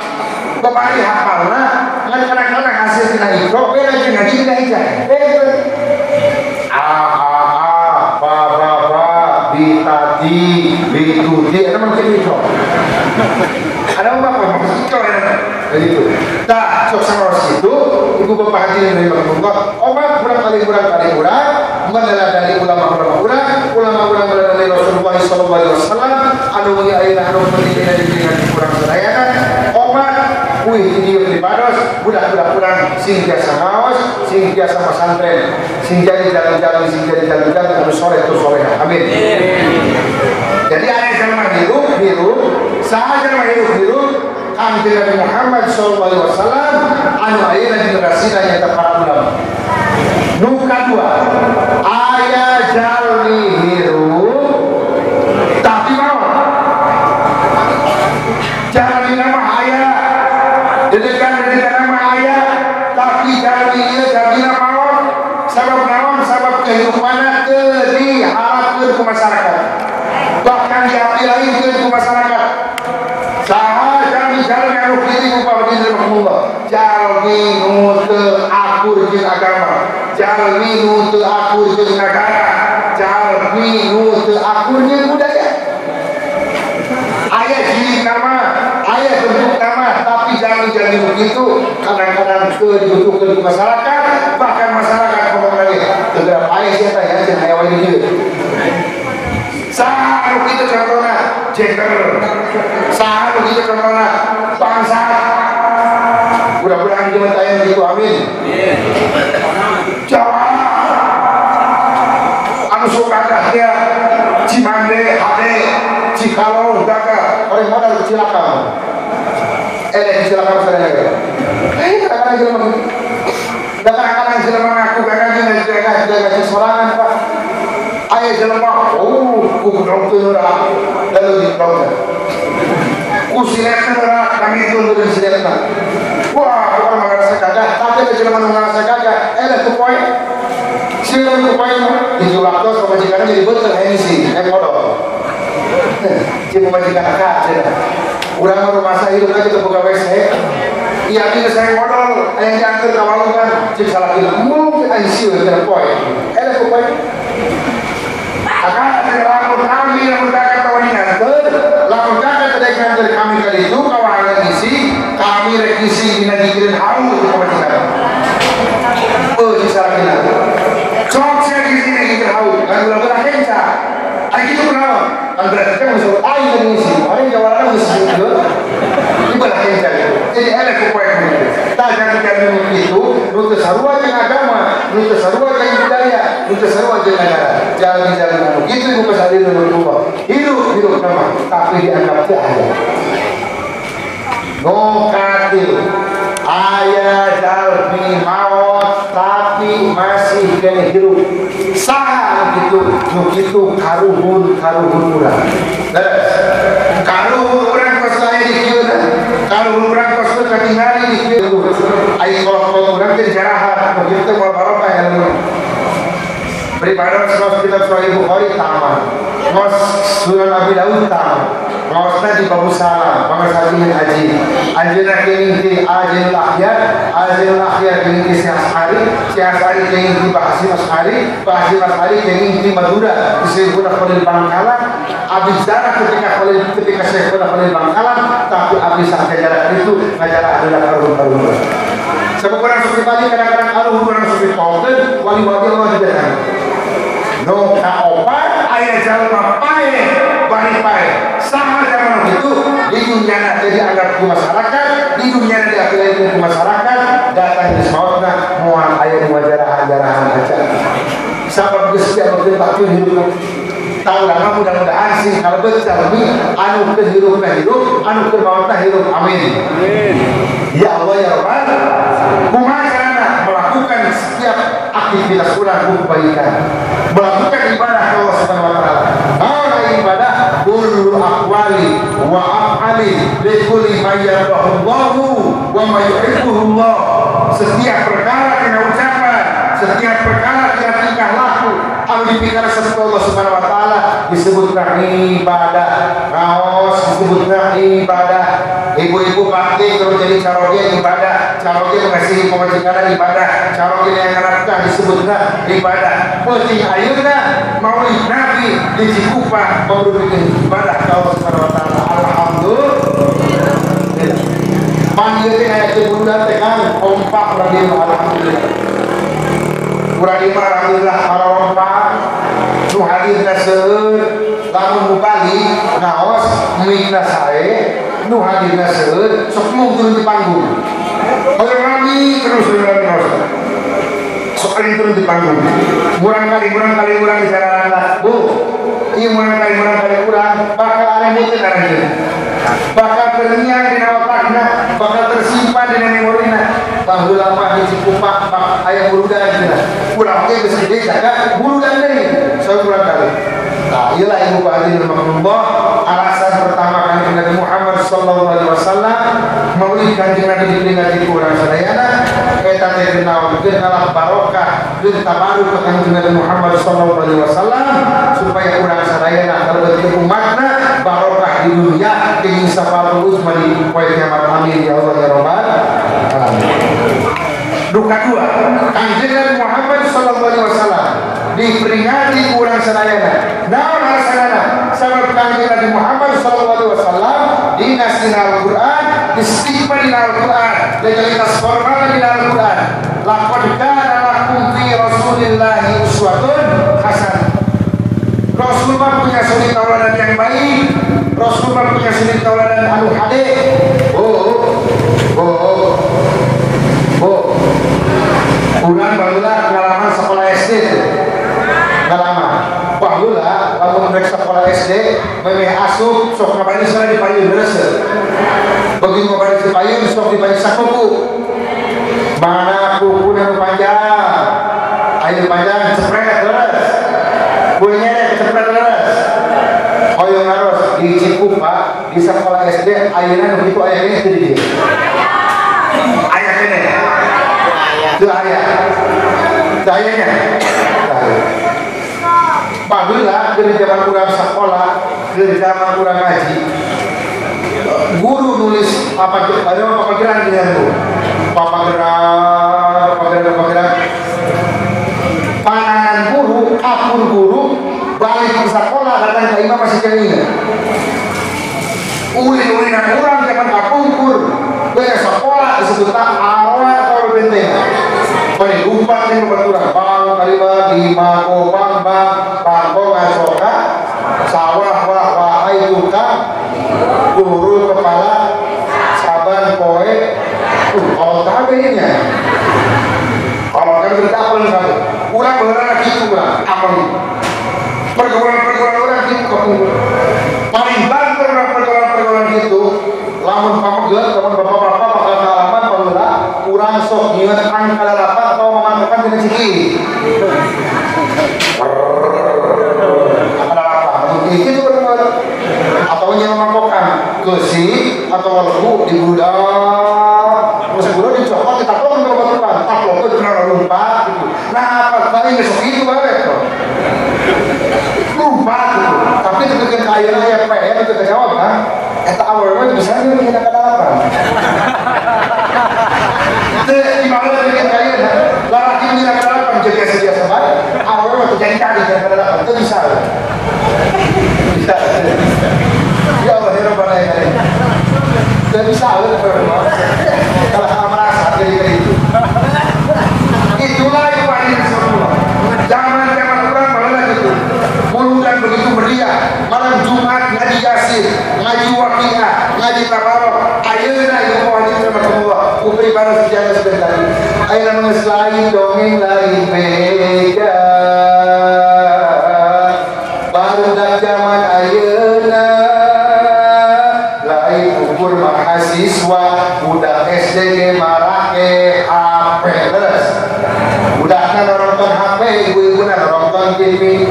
Bapak ari hafalna ngan kadang-kadang hasil tina ikro beda jeung ngaji tina heja. A A A ba ba ba bi tadi bi tudi ada mungkin itu ada apa maksud itu ya begitu tak sok saros itu ibu bapak hadirin rahimakumullah omat kurang kali urang meneladani ulama-ulama urang ulama-ulama meneladani Rasulullah sallallahu alaihi wasallam anu wengi ayeuna anu penting dina kurang sadayana omat kuih di dieu di pados budak-budak urang sing biasa ngaos sing biasa pesantren sing jadi jalan-jalan sing jadi jalan-jalan anu soleh tu soleh amin. Jadi aya jelema hirup hirup saha jelema hirup hirup Kanjeng Nabi Muhammad sallallahu alaihi wasallam anu ayeuna generasina nyaeta para ulama. Nu kadua aya jalmi hirup tapi maot. Jalmi mah aya dedegan-dedegan mah aya tapi jalmi ieu jalmina maot. diapilaikeun ku masyarakat. Saha jalmi-jalmi anu kitu ku Pak Rahimahullah. Jalmi nu teu akur jeung agama, jalmi nu teu akur jeung nagara, jalmi nu teu akur jeung budaya. Aya ciri nama, aya bentuk nama, tapi jalmi-jalmi nu kitu kadang-kadang teu dibutuhkeun ku masyarakat, bahkan masyarakat ngomong lagi, teu geura paeh sia teh ya cenah aya wae di dieu. Saha nu kitu contohna jeger, saha nu kitu contohna bangsa. Mudah-mudahan jelema teh gitu, amin. Jawa anu sok gagah Cimande, Hade, Cikalong, gagah, orang modal ke Cilaka. Cilaka sadaya ge. Kadang-kadang jelema kitu. Kadang-kadang jelema ngaku gagah jeung gagah sorangan, Pak. Aya jelema, oh, ku gedong teu heula, lalu di gedong. Ku siletna heula, kami tun siletna. Wah, bukan ngarasa gagah, tapi ada jelema nu ngarasa gagah, ku poe. Sieun ku poe di waktu pamajikanna jadi beuteung aya ngisi, aya kodok. Cing pamajikan ka cenah. Urang mah rumasa hidup aja teu boga WC. Iya ieu saya modal, aya diangkeut ka walungan, cing salah kieu. Mung aya sieun teh poe. Ku poe. Akan lamun kami lamun kakak tawani nganter, lamun kakak tadi nganter kami kali itu kawahan ngisi, kami rek ngisi dina gigireun haru di pamajikan. Oh, si sarakina. Sok sia ngisi dina gigireun haru, kan ulah-ulah kenca. Ai kitu kunaon? Kan berarti kan geus aing teu ngisi, aing jawaranna geus kieu. Ibalah kenca gitu. Jadi eleh ku poe kitu. Tah jangan kitu, nu teu sarua jeung agama, nu teu sarua jeung budaya, nu teu sarua jeung negara. Jalan-jalan anu kitu ibu pesantren nu hidup nama tapi dianggap teu aya. Nu katil aya jalmi maot tapi masih keneh hirup. Saha nu kitu? Nu kitu karuhun urang. Leres. Karuhun urang kos aya di kieu teh. Karuhun urang kos teu katingali di kieu. Ai kolot-kolot urang teh jarahan, nu kitu teh moal barokah ilmu. Beribadah ngos kitab Sahih Bukhari tamat, ngos Sunan Abi Daud tamat, ngosna di Babu Salam, pangasajian haji, anjeunna kenging ti Ajenul Akhyar, kenging ti Syekh As'ari, Syekh As'ari kenging ti Pak Hasyim As'ari, Pak Hasyim As'ari kenging ti Madura, di Syekhuna Khalil Bangkalan, abis darah ketika Syekhuna Khalil Bangkalan, tapi abis sajajarah itu ngajarah adalah karuhun-karuhun. Sebab orang sufi tadi kadang-kadang karuhun orang sufi pauten, wali-wali Allah juga kan. No kaopat aya jalma pae bari pae saha jalma itu di dunia teh dianggap ku masyarakat, di dunia diapilaikeun ku masyarakat, datang di maotna moal aya nu jarahan-jarahan aja. Sabab geus dianggap bakti hirup. Tahu lama mudah-mudahan sih kalau jalmi anu keur hirupna hirup, anu keur maotna hirup. Amin. Amin. Ya Allah ya Rabbal. Kumaha carana melakukan setiap aktivitas urang ku kebaikan, melakukan ibadah ke Allah Subhanahu wa taala. Naon ibadah? Kullu aqwali wa af'ali li kulli ma yardahu wa ma yuhibbuhu Allah. Setiap perkara tina ucapan, setiap perkara tina tingkah laku anu dipikir sesuatu Allah Subhanahu wa taala disebutna ibadah. Ngaos disebutna ibadah. Ibu-ibu bakti terus jadi caroge ibadah, caroge mengasihi pamajikan ibadah, caroge yang nafkah disebutna ibadah. Penting ayeuna maulid Nabi di Cikupa merupakan ibadah ka Allah Subhanahu wa taala. Alhamdulillah. Panggil teh aya teh budak teh kan kompak urang dieu alhamdulillah. Urang dieu alhamdulillah parompak nu hadirna seueur lamun mubalik ngaos mikna sae nu hadirna seueur sok mung turun di panggung. Hoyong rami terus rami ngaos. Sok ari turun di panggung. Murang kali urang dicarana. Bu, ieu murang kali urang bakal aya meuteun aranjeun. Bakal terngiang dina otakna, bakal tersimpan dina memorina. Baheula mah di Cikupa aya burudan cenah. Urang teh geus gede jaga burudan deui. Sok urang kali. Nah, iyalah ibu hadirin rahimakumullah, alasan pertama kanjeng Nabi Muhammad sallallahu alaihi wasallam maulid kanjeng Nabi diperingati ku urang sadayana eta teh naon keun ngalah barokah, keun tabaruk ka kanjeng Nabi Muhammad sallallahu alaihi wasallam supaya urang sadayana kalebet umatna barokah di dunia kenging syafaat uzma di poe kiamat. Amin ya Allah ya Rabbal alamin. Duka dua, Kanjeng Nabi Muhammad sallallahu alaihi wasallam diperingati kurang sadayana. Naon alasanana? Sabab Kanjeng Nabi Muhammad sallallahu alaihi wasallam dinas dina Al-Qur'an, distigma dina Al-Qur'an, legalitas formal dina Al-Qur'an. Laqad kana lakum fi Rasulillahi uswatun hasanah. Rasulullah punya suri tauladan yang baik. Rasulullah punya suri tauladan anu hade. Oh, oh, oh. Urang baheula pengalaman sekolah SD tuh. Pengalaman. Baheula lamun rek sekolah SD memeh asup sok ngabari sana di payun beres. Begitu ngabari di payun sok di payun sakuku. Mana kuku nu panjang. Ayo panjang cepret leres. Kuenya cepret leres. Hoyong aros di Cikupa di sekolah SD ayeuna nu kitu aya keneh teu di dieu. Aya keneh. Itu ayah, ayahnya. Baheula dari zaman kurang sekolah, dari zaman kurang ngaji, guru nulis apa ada papageran di dalam papageran, papageran, papageran. Panangan guru, akun guru, balik ke sekolah datang ke imam masih jadinya. Ulin-ulinan kurang zaman kapungkur, beda sekolah disebut arwah atau benteng. Paling umpat yang berkurang bang kalima lima kopang bang bangko ngacoka sawah wah wahai duka guru kepala saban poe kalau kabehnya kalau kan berita apa kabeh urang beurang kitu urang apel pergaulan-pergaulan urang kitu kapungkur paling banter pergaulan-pergaulan kitu lamun pamegeut lamun bapak-bapak bakal ngalaman baheula urang sok nyieun angka 8 atau mamangkakan dina ciki. Angka 8 itu atau nyieun mangkokan geusi atau lebu dibudak terus guru dicokot ditaplok ke baturan taplok ke kena lompat gitu. Nah apa paling besok itu bae tuh lompat gitu. Tapi itu bikin ayeuna aya PR itu terjawab kan eta awewe teu bisa nyieun angka 8. Teu di mana bikin ayeuna lalaki nyieun angka 8 jadi biasa bae awewe mah teu jadi kali angka 8 teu bisa. Bisa. Ya Allah ya Rabbal alamin. Teu bisa kalau merasa jadi kayak itu. Itulah yang paling Rasulullah. Zaman-zaman orang malah gitu. Muludan begitu meriah. Malam Jumat ngaji Yasin, ngaji Waqiah, ngaji Tabarok. Ayeuna ieu wajib rahmatullah. Ku pribadi sejarah sebentar. Ayeuna geus lain dongeng lain beda. Barudak zaman ayeuna lain ukur mahasiswa, budak SD ge marake HP terus. Budakna nonton HP, ibu-ibuna nonton TV.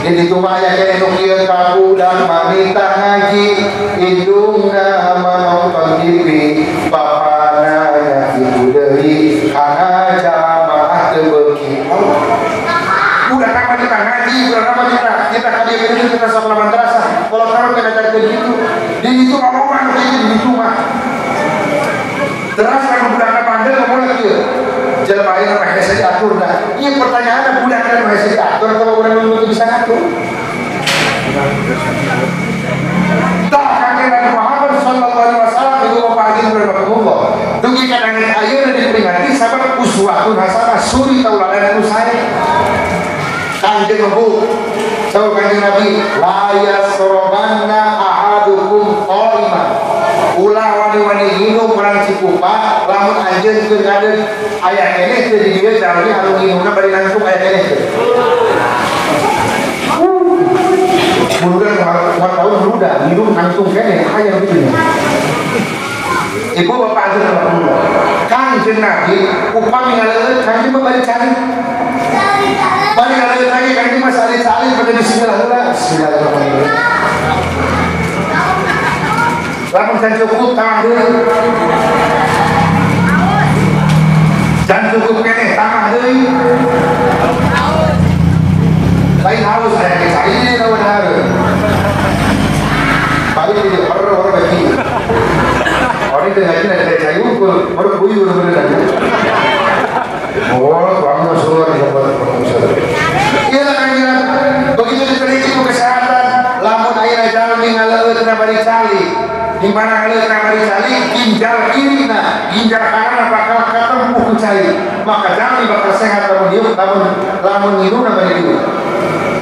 Di ditu mah aya keneh nu kieu ka budak mamita ngaji, indungna nonton TV, bapana nya ibu deui kana jamaah teu beuki. Budak apa kita ngaji, budak apa kita ka dieu kitu kita sok madrasah. Kalau kamu kena cari gitu, di ditu ngomong kitu di ditu mah. Terus kalau budakna bandel ngomong kieu. Jelema ayeuna mah hese diatur dah. Ieu pertanyaanna budakna mah hese diatur atau urang nu bisa ngatur? Tah Kanjeng Nabi Muhammad sallallahu alaihi wasallam ieu bapak haji rahimahullah. Dugi ka danget ayeuna diperingati sabab uswatun hasanah suri tauladan nu sae. Kanjeng Nabi saur Kanjeng Nabi la yasrobanna ahadukum qaiman. Ulah wani-wani nginum urang Cikupa lamun anjeun keur ngadeg aya keneh teu di dieu jalmi anu nginumna bari nangtung aya keneh teu. Murudan moal tahun murudan nginum nangtung keneh aya kitu nya. Ibu bapak anjeun rahmatullah. Kanjeng Nabi upami ngaleueut kanjeng mah bari cari. Bari ngaleueut lagi kanjeng mah sali-sali pada bismillah heula. Bismillahirrahmanirrahim. Lamun can cukup tambah deui. Can cukup keneh tambah deui. Lain haus aya ge cai lawan hareut. buyur bener aja. Oh, tuangnya surah di tempat pengusaha. Iya lah kanjeng. Begitu diteliti ku kesehatan, lamun ayeuna jalmi ngaleueut bari cali. Di mana ngaleueut bari cali, ginjal kiri na, ginjal kanan bakal katempuh ku cai. Maka jalmi bakal sehat lamun hiup, lamun ngirupna bari diuk.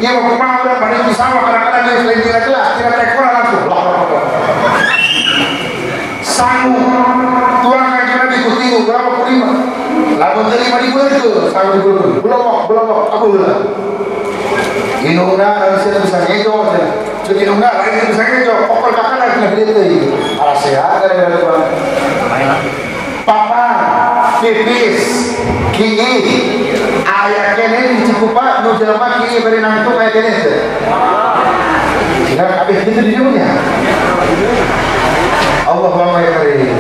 Ya mau kumaha urang bari di sawah kadang-kadang geus lain tina gelas, tina tekora langsung. Sangu tuang kanjeng Nabi ku tilu berapa ku lima. Lamun teu lima dibuleurkeun, sangu dibuleurkeun. Belomok, abu heula. Indungna manusia bisa ngejo, cek indungna lain bisa ngejo, kokol ka kanan cenah gede teuing. Alah sehat gara-gara tuang. Papa, pipis, kiih, aya keneh di Cikupa nu jelema kiih bari nangtung aya keneh teu. Cenah kabeh kitu di dieu nya. Allahumma ya karim.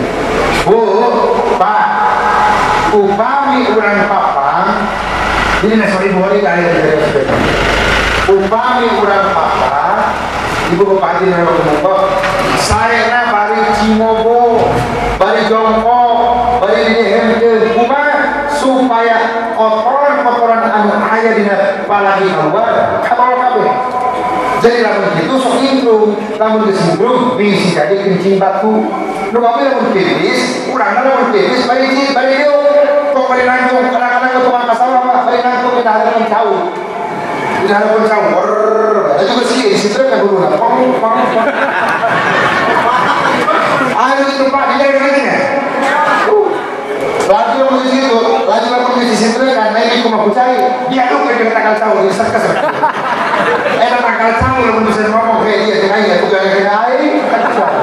Bu, Pak, upami urang papang, ini nasori buhari aya di daerah. Upami urang papang, ibu bapak haji nama kemungko, saena bari cimogo, bari jongkok, bari dihemkeun kumaha supaya kotoran-kotoran anu aya dina palagi keluar kabawa kabeh. Jadi lamun kitu sok ingkrung, lamun geus ingkrung bisa jadi kencing batu. Nu bae lamun pipis, urangna lamun pipis bari bari dieu, tong bari nangtung kadang-kadang ke tukang kasawah mah bari nangtung dina harapan cau. Dina harapan cau. Eta juga sih di situ kan guruna. Pong pong. Ayo itu Pak dijaga nya. Laju lamun di situ, laju lamun di situ kan naik kumaha kucai, diaduk ke tangkal cau di sarkas. Eta tangkal cau lamun bisa ngomong kayak dia jeung aing atuh gaya aing tangkal cau.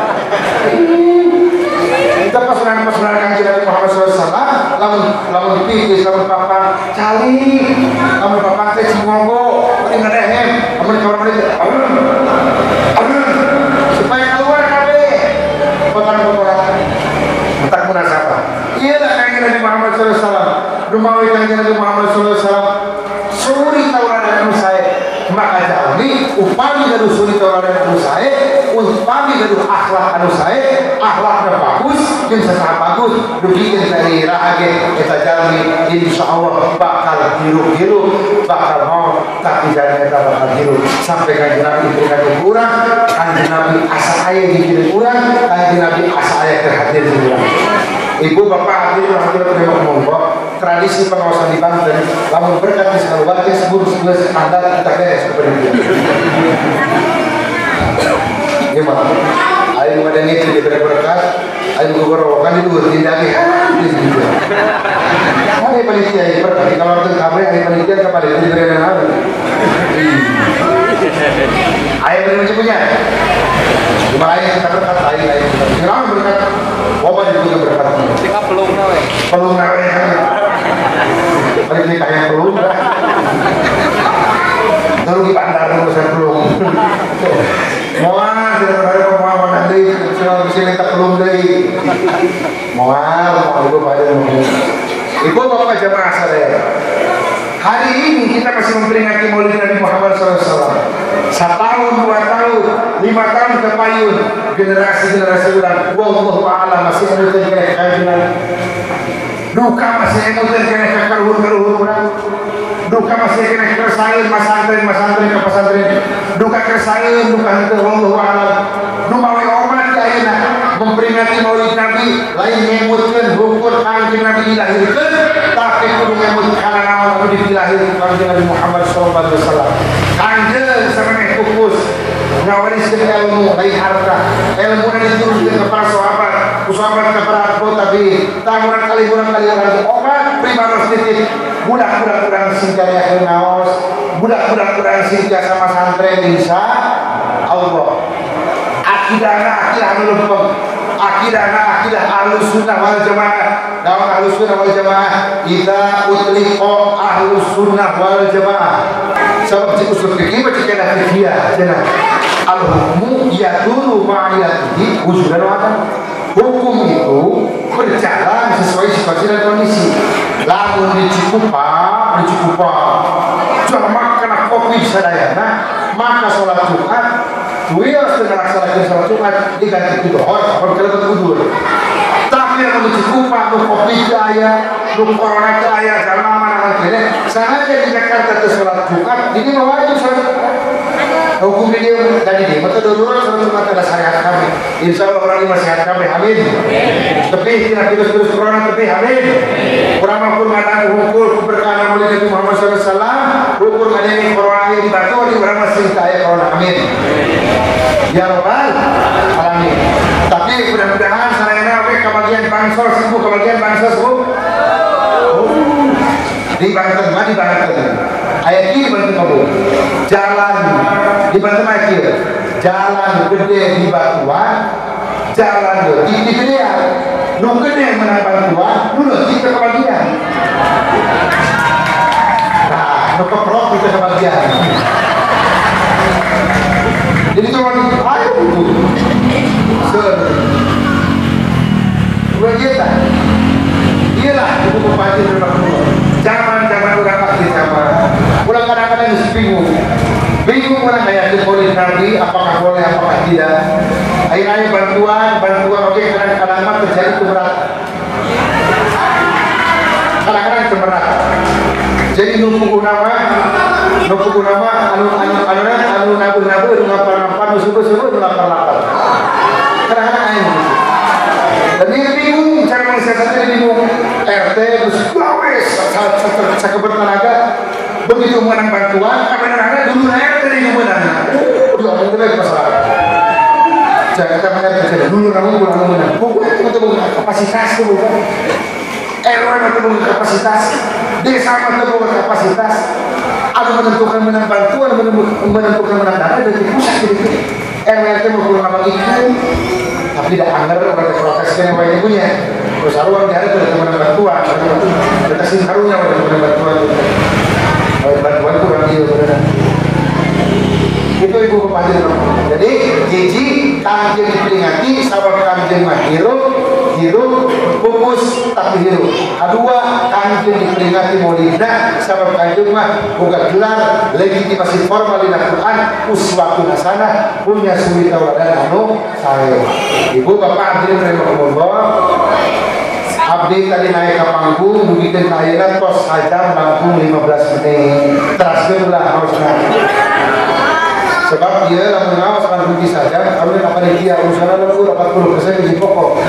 Kita pasunan-pasunan kanjeng Nabi Muhammad SAW, lamun pipis, lamun papang cali, lamun papang teh cingonggo, bari ngadehem, lamun di kamar mandi teh supaya keluar kabeh kotoran-kotoran. Entak munasabah. Iyalah kanjeng Nabi Muhammad SAW, rumawi kanjeng Nabi Muhammad SAW, suri tauladan anu sae, maka jalmi upami gaduh suri tauladan anu sae, upami gaduh akhlak anu sae, akhlakna bagus, jeung sasaha bagus, dugikeun ka iraha ge eta jalmi insyaallah bakal hirup-hirup, bakal mau tapi jalmi eta bakal hirup sampai kanjeng Nabi diberikan urang, kanjeng Nabi asa aya diberikan urang, kanjeng Nabi asa aya keur hadir di urang. Ibu bapak hadirin hadirat rahimakumullah, tradisi pengawasan di Banten, lamun berkat di keluarga sebelum standar kita beres kepada dia. Gimana? Ayo madani itu diberi berkat, ayo gugorokan itu tindak di situ. Hari panitia ini berkat kalau itu kabre hari panitia kepada itu diberi apa? Ayo beri punya. Cuma ayo kita berkat, ayo ayo kita. Kenapa berkat? Bapak juga berkat. Tinggal pelung nawe. Pelung nawe. Balik beli kayak pelung lah. Lalu di bandar urusan pelung. Moal tidak ada moal mana deui, cenah bisa minta pelung deui. Moal, moal ibu pada ibu bapak jamaah sadaya. Hari ini kita masih memperingati Maulid Nabi Muhammad SAW. 1 tahun, 2 tahun, 5 tahun ke payun, generasi-generasi urang, wallahu a'lam masih emuteun keneh kanjeng Nabi. Duka masih emuteun keneh ka kaluhur-kaluhur urang. Duka masih keneh kersaeun masantren ka pesantren. Duka kersaeun, duka henteu wallahu a'lam. Nu mawe omat di ayeuna memperingati Maulid Nabi lain ngemutkeun hukum kanjeng Nabi dilahirkeun, tapi kudu ngemut kana naon anu dilahirkeun kanjeng Nabi Muhammad sallallahu alaihi wasallam. Kanjeng samaneh pupus ngawariskeun ilmu lain harta. Ilmuna diturunkeun ka para sahabat, ku sahabat ka para tabi'in. Tah urang kali urang omat primados titik budak-budak urang sing jaya ngaos, budak-budak urang sing jasa masantren insya Allah. Akidahna akidah anu lempeng, akidahna akidah Ahlus Sunnah wal Jamaah. Naon Ahlus Sunnah wal Jamaah? Idza utliqa Ahlus Sunnah wal Jamaah. Sabab cik usul fikih mah cik kana fikih cenah. Al hukmu yaduru ma'iyatihi wujudan wa adam. Hukum itu berjalan sesuai situasi dan kondisi. Lamun di Cikupa, jalma kana kopi sadayana, maka sholat Jumat wios teu ngalaksanakeun sholat Jumat diganti ku dohor, kalau kelebet udur. Tapi Tapi lamun Cikupa nu kopi teu aya, nu corona teu aya, jalan aman-aman keneh. Sanajan di Jakarta teu salat Jumat, di dieu mah wajib salat Jumat. Hukum di dieu tadi dieu mah teu darurat salat Jumat ada syariat kami. Insyaallah orang ini sehat kami, amin. Tapi tidak virus-virus corona tapi amin. Kurang mampu ngadang hukum keberkahan mulia Nabi Muhammad sallallahu alaihi wasallam, hukum ngadang corona di batu di urang masih teu aya corona, amin. Ya robbal alamin. Tapi mudah-mudahan sarayana we kabagian bansos, ibu kabagian bansos, Bu. Di Banten mah di Banten. Aya kieu di Banten mah, Bu. Jalan di Banten mah kieu. Jalan gede di Batuan, jalan leutik di gedean. Nu gede menang bantuan, nu leutik teu kabagian. Nah, nu keprok teu kabagian. Jadi cuma ayo itu. Begitu. Iyalah ibu bupati rahimahullah. Zaman-zaman urang akhir zaman. Urang kadang-kadang geus bingung. Bingung urang kayak maulid Nabi apakah boleh apakah tidak. Akhirnya bantuan oke kadang-kadang mah terjadi keberatan. Kadang-kadang keberatan. Jadi nu nama anu anu anu nabu-nabu nu ngapar-ngapar nu subuh-subuh nu lapar-lapar. Kadang-kadang aya gitu. Dan dia bingung cara mensiasatinya, bingung. RT terus gawe sakeber tenaga begitu menang bantuan kadang-kadang dulu RT yang menang. Udah itu masalah. Jangan kita mengerti dulu namun kurang menang. Pokoknya itu bukan kapasitas itu bukan. RW itu bukan kapasitas, desa itu bukan kapasitas. Ada menentukan menang bantuan, menentukan menang dana dari pusat gitu. RW itu mau kurang bagikan, tapi tidak anggar orang protesnya yang lainnya punya. Terus haruan di hari itu ada menang bantuan, ada kasih harunya ada menang bantuan. Bantuan kurang dia benar. Itu ibu bupati. Jadi jiji kanjeng diperingati sabab kanjeng mah hirup hirup pupus tapi hirup. Kedua kanjeng diperingati maulidna sabab kanjeng mah boga gelar legitimasi formal dina Quran uswatun hasanah punya suri tauladan anu sae. Ibu bapak hadirin rahimakumullah. Abdi tadi naik ke panggung dugikeun ka ayeuna tos sajam langkung 15 menit. Teraskeun lah harusna. Sebab dia lamun ngaos langkung di sajam abdi ka panitia urusanna lembur 40% gaji pokok.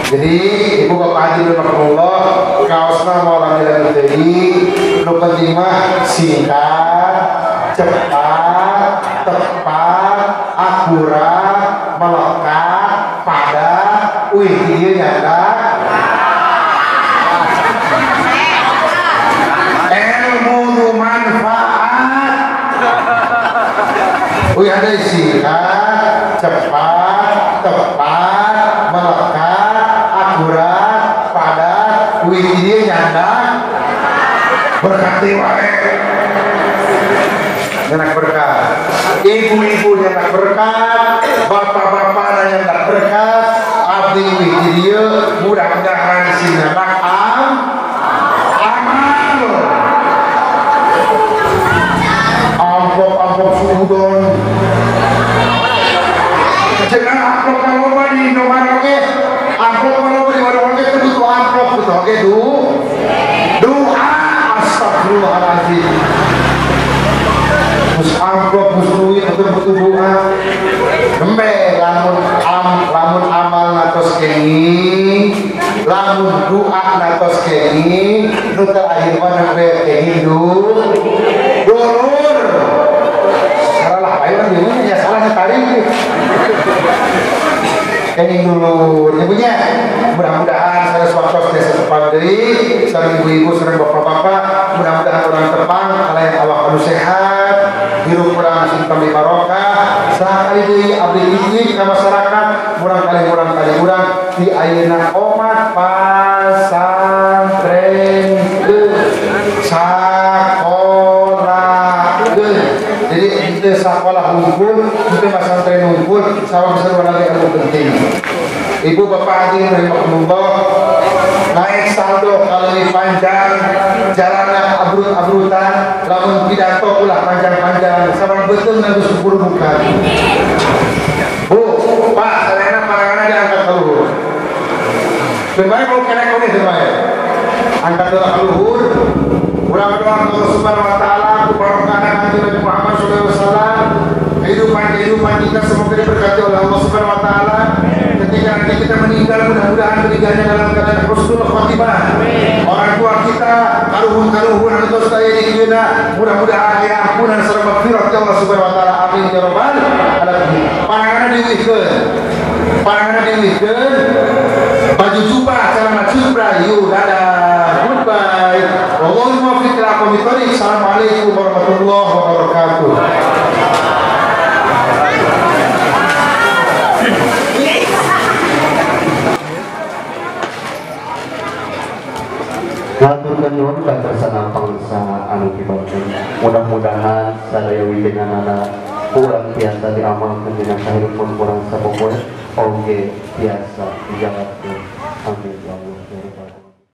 Jadi ibu bapak hadirin rahimakumullah, kaosna moal lami deui, nu penting mah singkat, cepat, tepat, akurat, melekat, padat, wih dia nyata. Ilmu nu manfaat. Wih ada singkat, cepat, tepat, melekat, akurat, padat, wih dia nyata. Berkat wae. Nyenak berkat. Ibu-ibu nyenak berkat, bapak-bapak nyenak berkat, abdi wih dieu mudah-mudahan sing nyenak amal. Amplop-amplop suudon. Jangan amplop loba di Indomaret oge. Amplop loba di warung oge teu butuh amplop butuh oge doa astagfirullahalazim. Terus amplop butuh betul-betul doa. Nembe lamun amal natos kenging, lamun doa natos kenging, nu terakhir mah nembe kenging dulur. Salah ayo kan bingung ya salahnya tarik. Kenging dulur. Ibunya mudah-mudahan saya suatu desa tepang deui, sareng ibu-ibu sareng bapak-bapak, mudah-mudahan orang tepang kalayan awak anu sehat, hirup urang sing tambih barokah, sakali deui abdi titip ka masyarakat, murang kali urang di ayeuna omat pasantren sakolahkeun. Jadi henteu sakolah unggul, henteu pasantren unggul, sabab sarua lagi anu penting. Ibu bapak hadirin rahimakumullah, naik saldo kalau lebih panjang, jalanna abrut-abrutan, lamun pidato ulah panjang-panjang, sabab betul nanggus bukan. Bu, Keun bae mau kena oge teu bae. Angkat doa ka luhur. Urang doa ka Allah Subhanahu wa taala ku barokahna Kanjeng Nabi Muhammad sallallahu alaihi wasallam. Kehidupan-kehidupan kita semoga diberkati oleh Allah Subhanahu wa taala. Ketika nanti kita meninggal, mudah-mudahan meninggalnya dalam keadaan husnul khotimah. Orang tua kita, karuhun-karuhun anu tos aya di dieu, mudah-mudahan aya ampunan sareng magfirah ti Allah Subhanahu wa taala. Amin ya rabbal alamin. Pananganna diwihkeun. Pananganna diwihkeun. Baju jubah, celana cupra, yuk dadah. Goodbye. Wallahul muwaffiq ila aqwamit thoriq. Assalamualaikum warahmatullahi wabarakatuh. Ngaturkeun nuhun ka kersana pangsa anu dibangun. Mudah-mudahan sadaya wijenanana kurang tiasa diamalkeun dina kahirupan urang sapopoe oge tiasa dijawab.